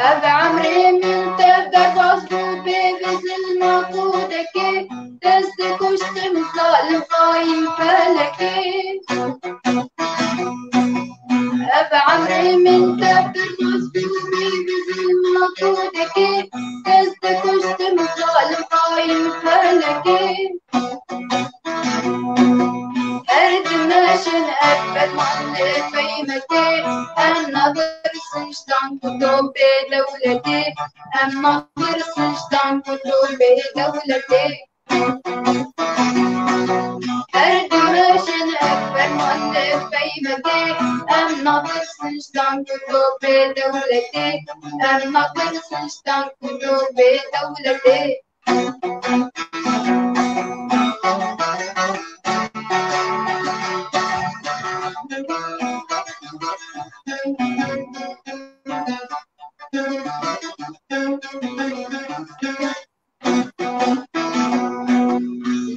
Ev emrê min tev derbas bû bê bi zilma ku dekê, dest dikuştim zalim xayîn felekê. Ev emrê min tev derbas bû bê bi zilma ku dekê, dest dikuştim zalim xayîn felekê. Her dimeşin ev ferman li peymekê, em nabirsin ji tank û topê dewletê, em nabirsin ji tank û topê dewletê. Her dimeşin ev ferman li peymekê, em nabirsin ji tank û topê dewletê, em nabirsin ji tank û topê dewletê.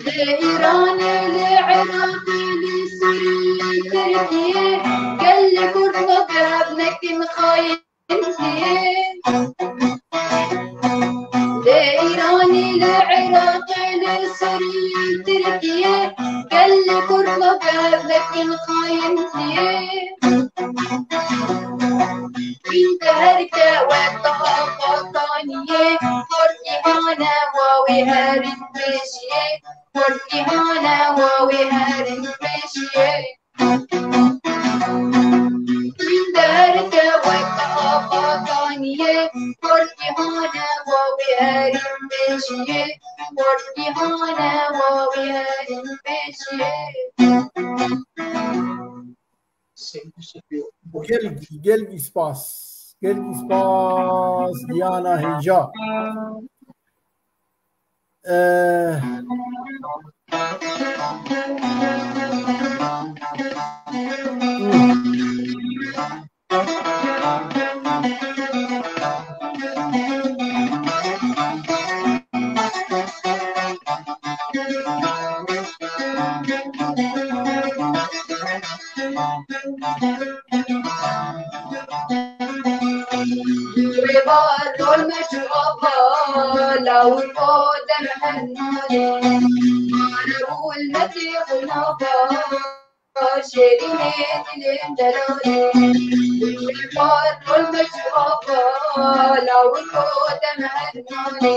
Li Îranê, li Iraqê, li Sûriyê, Tirkiyê, gelê Kurd li bev nekin xayîn. Li Îranê, li Iraqê, li Sûriyê, Tirkiyê, gelê Kurd li bev nekin xayîntiyê. Wî te her ke wek Qaxataniyê, Kurd îhane wa wê herin pêşiyê, Kurd îhane wa wê herin pêşiyê. Min derke wek Qaxataniyê, Kurd îhane wa wê herin pêşiyê, Kurd îhane wa wê herin pêşiyê. Gelkî, gelkî spas. Gelkî spas, Diana Hêja. Eh. Rêbar rol me ji ava, lawir o dem her nalê. Mare û li Şêrînê dilên delalê, gulê bar, gul, mecû, ava, lawiko, dem, hernanê.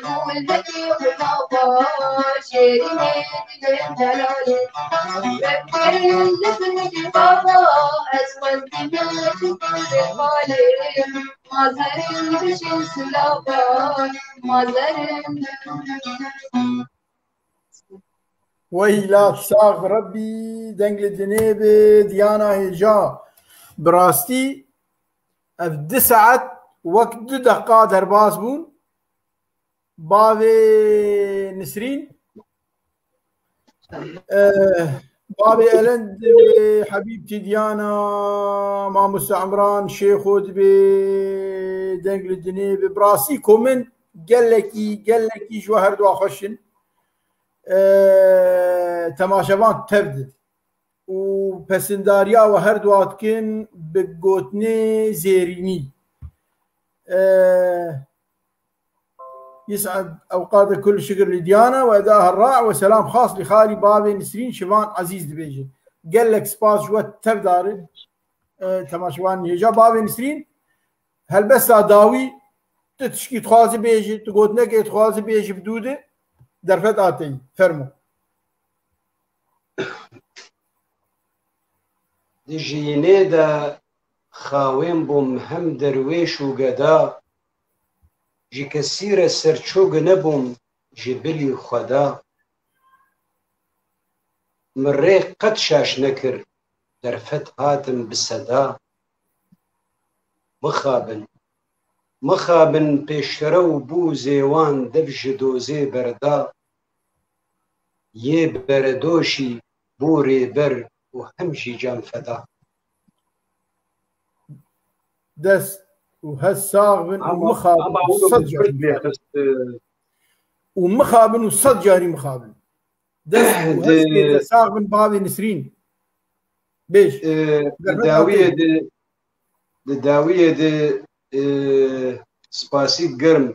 Gul, hekî, gulava, şêrînê dilên delalê. Wek werin li bin gî bava, ez xwezî me ji gulê balê. Mazerin bişên silava, mazerin. Weyla sax Rebbî deng li dinê bi diyana hêja. Bi rastî ev du saet wek du deqa derbas bûn. Bavê Nisrîn, eh, bavê Elend, Hebîb Tîdyana, Mamoste Emran, Şêxo dibê deng li dinê bi. Bi rastî komên gelekî, gelekî ji we her dua xweş in. Eh, temaşevan tev did û pesindariya we her dua dikin bi gotinê zêrînî. Eh, Yis'ed ewqate kul şikir li diyana we da herra we selam xas li xalî bavê Nisrîn Şivan Ezîz dibêje. Gelek spas ji we tev darin. E, temaşevanên hêja bavê Nisrîn helbesta dawî tu tişkî dixwazî bêjî, tu gotinekê dixwazî bêjî bi dû de derfet ateyî. Fermo. Di jiyînê de xawên bûm hem derwêş û geda, ji kesî re serçûk nebûm ji bilî Xweda. Min rê qet şaş nekir, derfet hatim bi seda. Mixabin, mixabin pêşere û bû zêwan dev ji dozê berda. Yê beredoşî bû rêber û hem jî can feda. Dest û hez sax bin û Ama, mixabin ama û onu sed bir carî bile mixabin. Kıstı. Û mixabin û sed carî mixabin. Dest û hez Di- pê te sax bin bavê Nisrîn. Bêj. E, Derfet dawiyê hatê. Di, di dawiyê di, e, spasî germ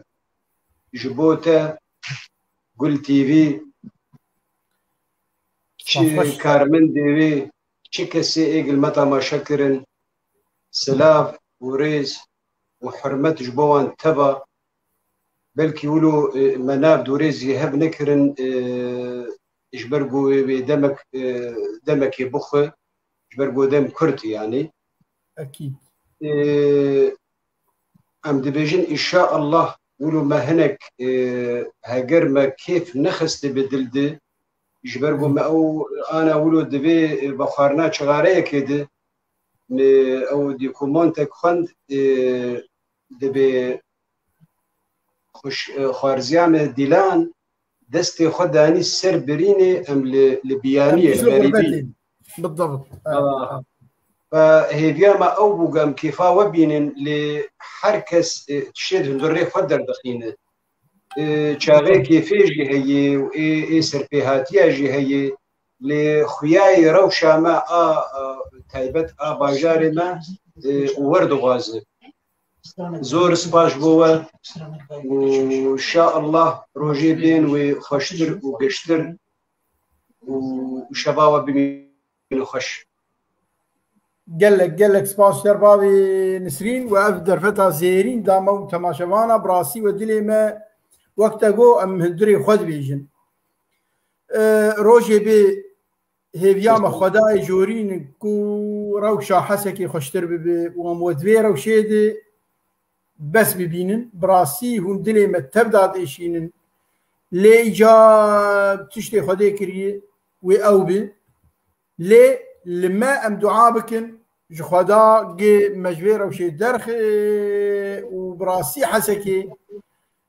ji bo te, Gul T V, çi Spas xweş. Karmendê wê, çi kesê ê gil me temaşe kirin, silav û rêz û hurmet ji bo wan teva. Belkî wilo, e, me nav dûrê zî hev nekirin, e, ji ber ku wê, wê demek, e, demekê bixwe, ji ber ku dem kurt e, yanî. Ekîd. E, em dibêjin, înşaallah, wilo me hinek, e, heger me kêf nexistê bi dil de, ji ber ku me ew ana wilo divê, e, vexwarina çixareyekê de, me ew dokumentek xwend, e, dibê xweş-, e, xwarziya me Dîlan destê xwe danî ser birînê, em li, li biyaniyê, Em li ji xerbî. Xerbî. Bidabt. Aa. Ve hêviya me ew bû, em kêfa we bînin, lê her kes, e, tiştê di hundirê xwe derdixîne. E, çaxê kêfê jî heye û ê, ê serpêhatiya jî heye. Lê xuyayê rewşa me a, a taybet a bajarê me, e, wer dixwaze. Zor spas bo we û şa Allah rojê bên wê xweştir û giştir û şeva we bimîne xweş. Gelek, gelek spas ser bavê Nisrîn we ev derfeta zêrîn da me û temaşevana, bi rastî we dilê me wek te got em hundirê xwe dibêjin. E, rojê bê hêviya me Xwedayê jorîn ku rewşa Hesekê xweştir bibe û em we di vê rewşê de bes bibînin. Bi rastî hûn dilê me tev da diêşînin. Lê îca tiştê Xwedê kiriye wê ew be. Lê li me em dua bikin ji Xweda gê me ji vê rewşê derxe û bi rastî Hesekê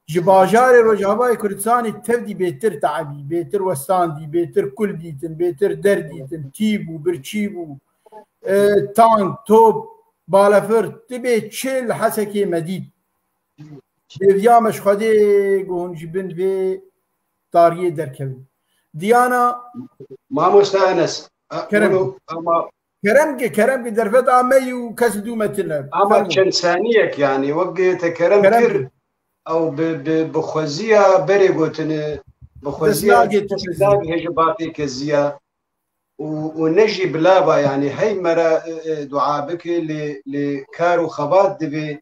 ji bajarê Rojavayê Kurdistanê tevdî bêtir teebî, bêtir westandî, bêtir kul dîtin, bêtir der dîtin, tî bû, birçî bû, e, tank, top, balefir, tibê çi li Hesekê me dît. Hêviya me ji Xwedê ku hûn ji bin vê tariyê derkevin. Diyana Mamoste Enes, a, Kerem. Bunu, ama Kerem ke, kerem ke derfet ameyî û kes dû me tine. Ama Fermo. Çend saniyek yani, wek te kerem Kerem kir, ke. Ew bi, bi, bi xweziya berê gotine, Bi xwezîya Dest nagê tu çi zî. Bihêje bapê keziya û, û ne jî bilava, yanî hey me re, e, e, dua bike, lê, lê kar û xebat divê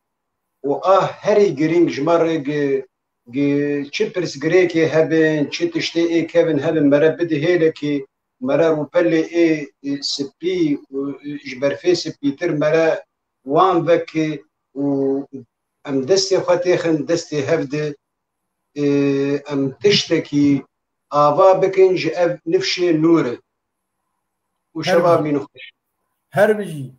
û a herî girîng ji me re gi, gi çi pirsgirêkê hebin, çi tiştê ê kevin hebin, me re bide hêlekê, me re rûpelê ê, ê spî û ji berfê spîtir me re wan veke û em destê xwe têxin destê hev de, ê, em tiştekî ava bikin ji ev nifşê nûr e. Û Her şeva bijî. Mîn xweş. Her bijî.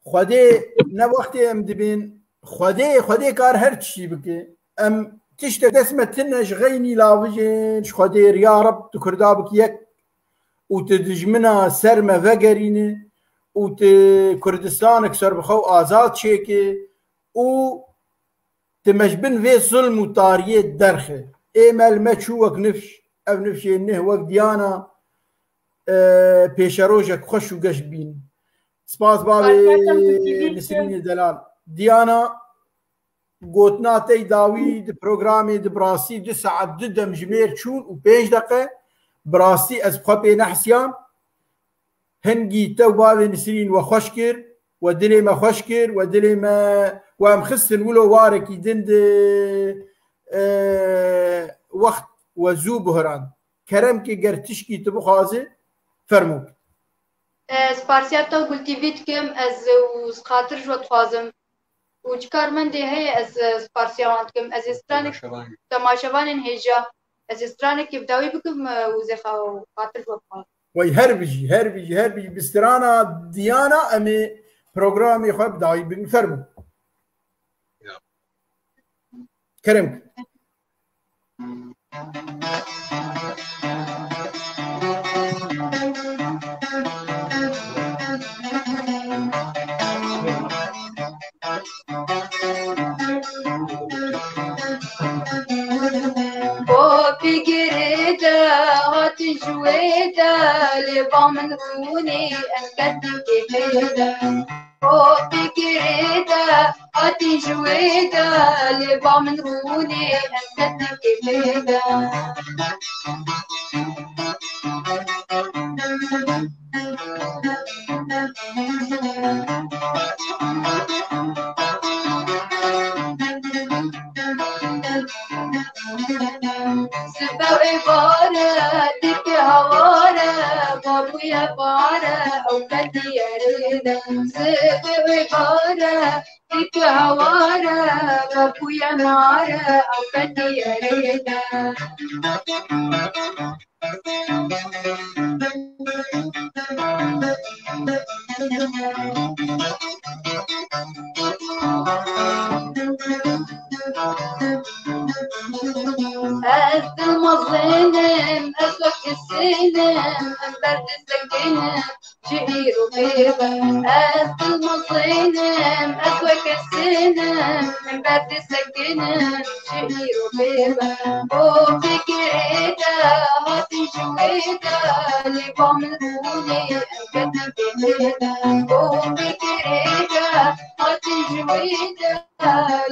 Xwedê ne wextê em dibên, Xwedê, Xwedê kar her tiştî bike. Em tiştek dest me tine ji xeynî lavijên, ji Xwedê ya Reb tu Kurda bik yek û tu dijmina ser me vegerîne û tu Kurdistanek serbixwe û azad çêke û tu me ji bin vê zulm û tariyê derxe. Ê me li me çû wek nifş, ev nifşê neh wek diyana, e, pêşerojek xweş û geş bîn. Spas bavê Spas, Nisrînê Delal. Diyana, gotina te yî dawî di programê de bi rastî du saet du demjimêr çûn û pênc deqe, bi rastî ez bi xwe pê nehsiyam. Hingî te û bavê Nisrîn we xweş kir, we dilê me xweş kir, we dilê me, we em xistin wilo warekî din di, e, wext we zû bihirand. Kerem ke ger tişkî tu bixwaze, fermo. E, sparsiya te Gul T V dikim, ez û xatir ji we dixwazim. Û ji karmendê heye ez, e, sparsiya wan dikim. Ez ê stranek Temaşevanê. Temaşevanên hêja, ez ê stranekê bi dawî bikim, e, û zêxa û xatir ji we bixwazim. Wey her bijî, her bijî, her bijî. Bi strana diyana em ê programê xwe bi dawî bikin. Fermo. Ya. Kerem. Bo pîgirê de hatin ji wê de, lê ba min rûnê em ketin kêfê de. Bo pîgirê de hatin ji wê de, lê ba min rûnê em ketin kêfê de. Sibe êvar e, dike hawar e, babûye bar e, ew ketiye rê de. Sibe êvar e, dike hawar e, babûye nar e, ew ketiye rê de. Ez dilmezin im, ez wek kisin im, em ber disekinin ji îro pê ve. Ez dilmezin im, ez wek kisin im, em ber disekinin ji îro pê ve. O fikirê te hatin ji wê de, lê ba min rûnê em ketin kêfê de. O fikirê te hatin ji wê de,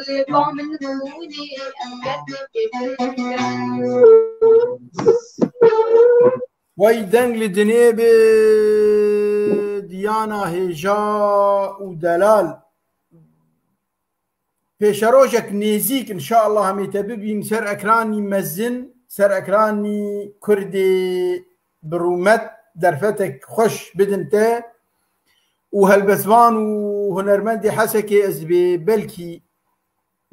lê ba min rûnê em ketin kêfê de. Wey deng li dinê bi diyana hêja û delal. Pêşerojek nêzîk, înşallah, em ê te bibîn ser ekranî mezin, ser ekranî Kurdê bi rûmet derfetek xweş bidin te û helbestvan û hunermendê Hesekê ez bê belkî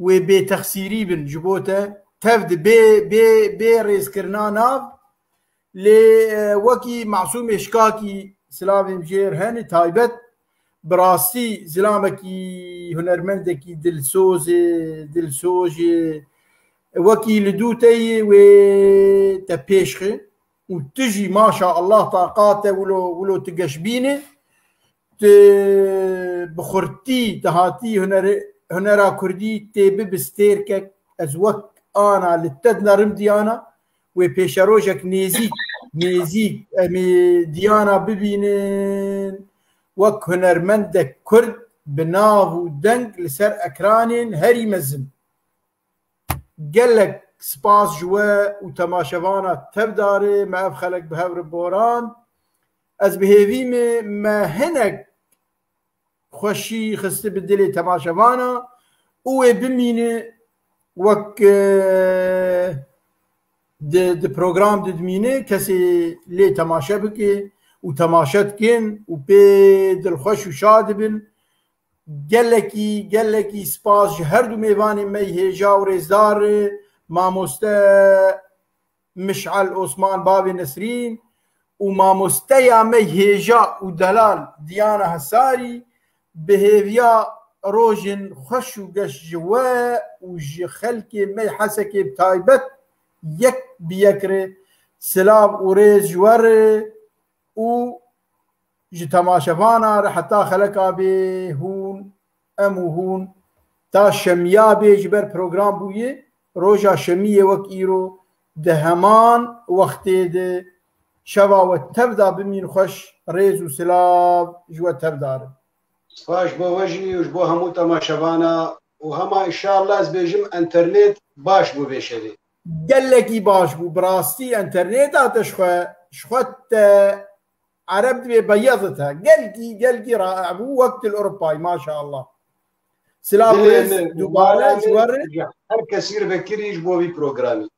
wê bêtexsîrî bin ji bo te. Tev di bê, bê, bê rêzkirina nav. Lê, e, wekî Masûmê Şikakî, silavê min jê re hene taybet, bi rastî zilamekî hunermendekî dilsoz e, dilsoj e. Wekî li dû te yê wê te pêş xe û tu jî maşa Allah taqat e wilo, wilo tu geşbîn e. Tu bi xurtî tu hatî hunere-, hunera kurdî tê bibi stêrkek, ez wek ana li te dinerim diyana, wê pêşerojek nêzîk, nêzîk em ê diyana bibînin, wek hunermendek kurd bi nav û deng li ser ekranên herî mezin. Gelek spas ji we û temaşevana tevdarê me ev xelek bi hev re borand. Ez bi hêvî me, me hinek xweşî xiste bi dilê temaşevana û wê bimîne wek, e, di, di program de dimîne, kesê lê temaşe bike û temaşe dikin û pê dilxweş û şa dibin. Gelekî, gelekî spas ji her du mêvanê me hêja û rêzdar, mamoste Mişal Osman, bavê Nesrîn, û mamosteya me hêja û delal Diyana Hesarî, bi hêviya rojên xweş û geş ji we û ji xelkê me Hesekê bi taybet yek bi yek re silav û rêz ji we re û ji temaşevana re heta xeleka bê hûn, em û hûn, ta şemiya bê ji ber program bûye, roja şemiyê wek îro di heman wextê de şeva we tev da bimîn xweş, rêz û silav ji we tev darin. Spas ji bo we jî û ji bo hemû temaşevana û hema înşallah ez bêjim enternet baş bû vê şevê. Gelekî baş bû, bi rastî enterneta te ji xwe, ji xwe te Ereb dibê beyazit he. Gelkî, gelkî rae bû, wek til Ewropayî, maşallah. Silav û rêz dubare ji we re. Her kesî re vekirî ji bo vî programî.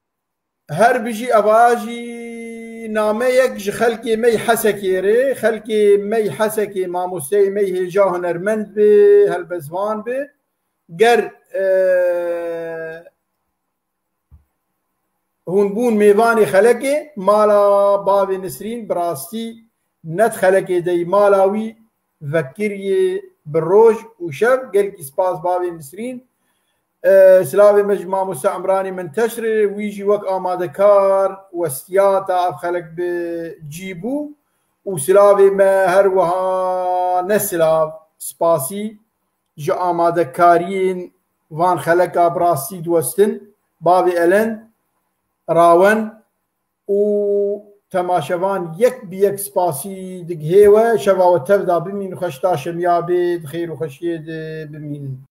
Her bijî, eva jî nameyek ji xelkê me yê Hesekê re, xelkê me yê Hesekê, mamosteyê me yê hêja hunermend bi, helbestvan bi. Ger, e, hûn bûn mêvanê xelekê, mala bavê Nisrîn bi rastî ne di xelekê de yî, mala wî vekiriyê bi roj û şev. Gelkî spas bavê Nisrîn. E, silavê me ji mamoste Emranî Menteş re, wî jî wek amadekar westiya ta ev xelek bi cî bû û silavê me her wiha ne silav, spasî ji amadekariyên van xeleka bi rastî diwestin, bavê Elen, Rawen û temaşevan yek bi yek spasî digihê we. Şeva we tev da bimîn xweş, ta şemiya bê di xêr û xweşiyê de bimînin.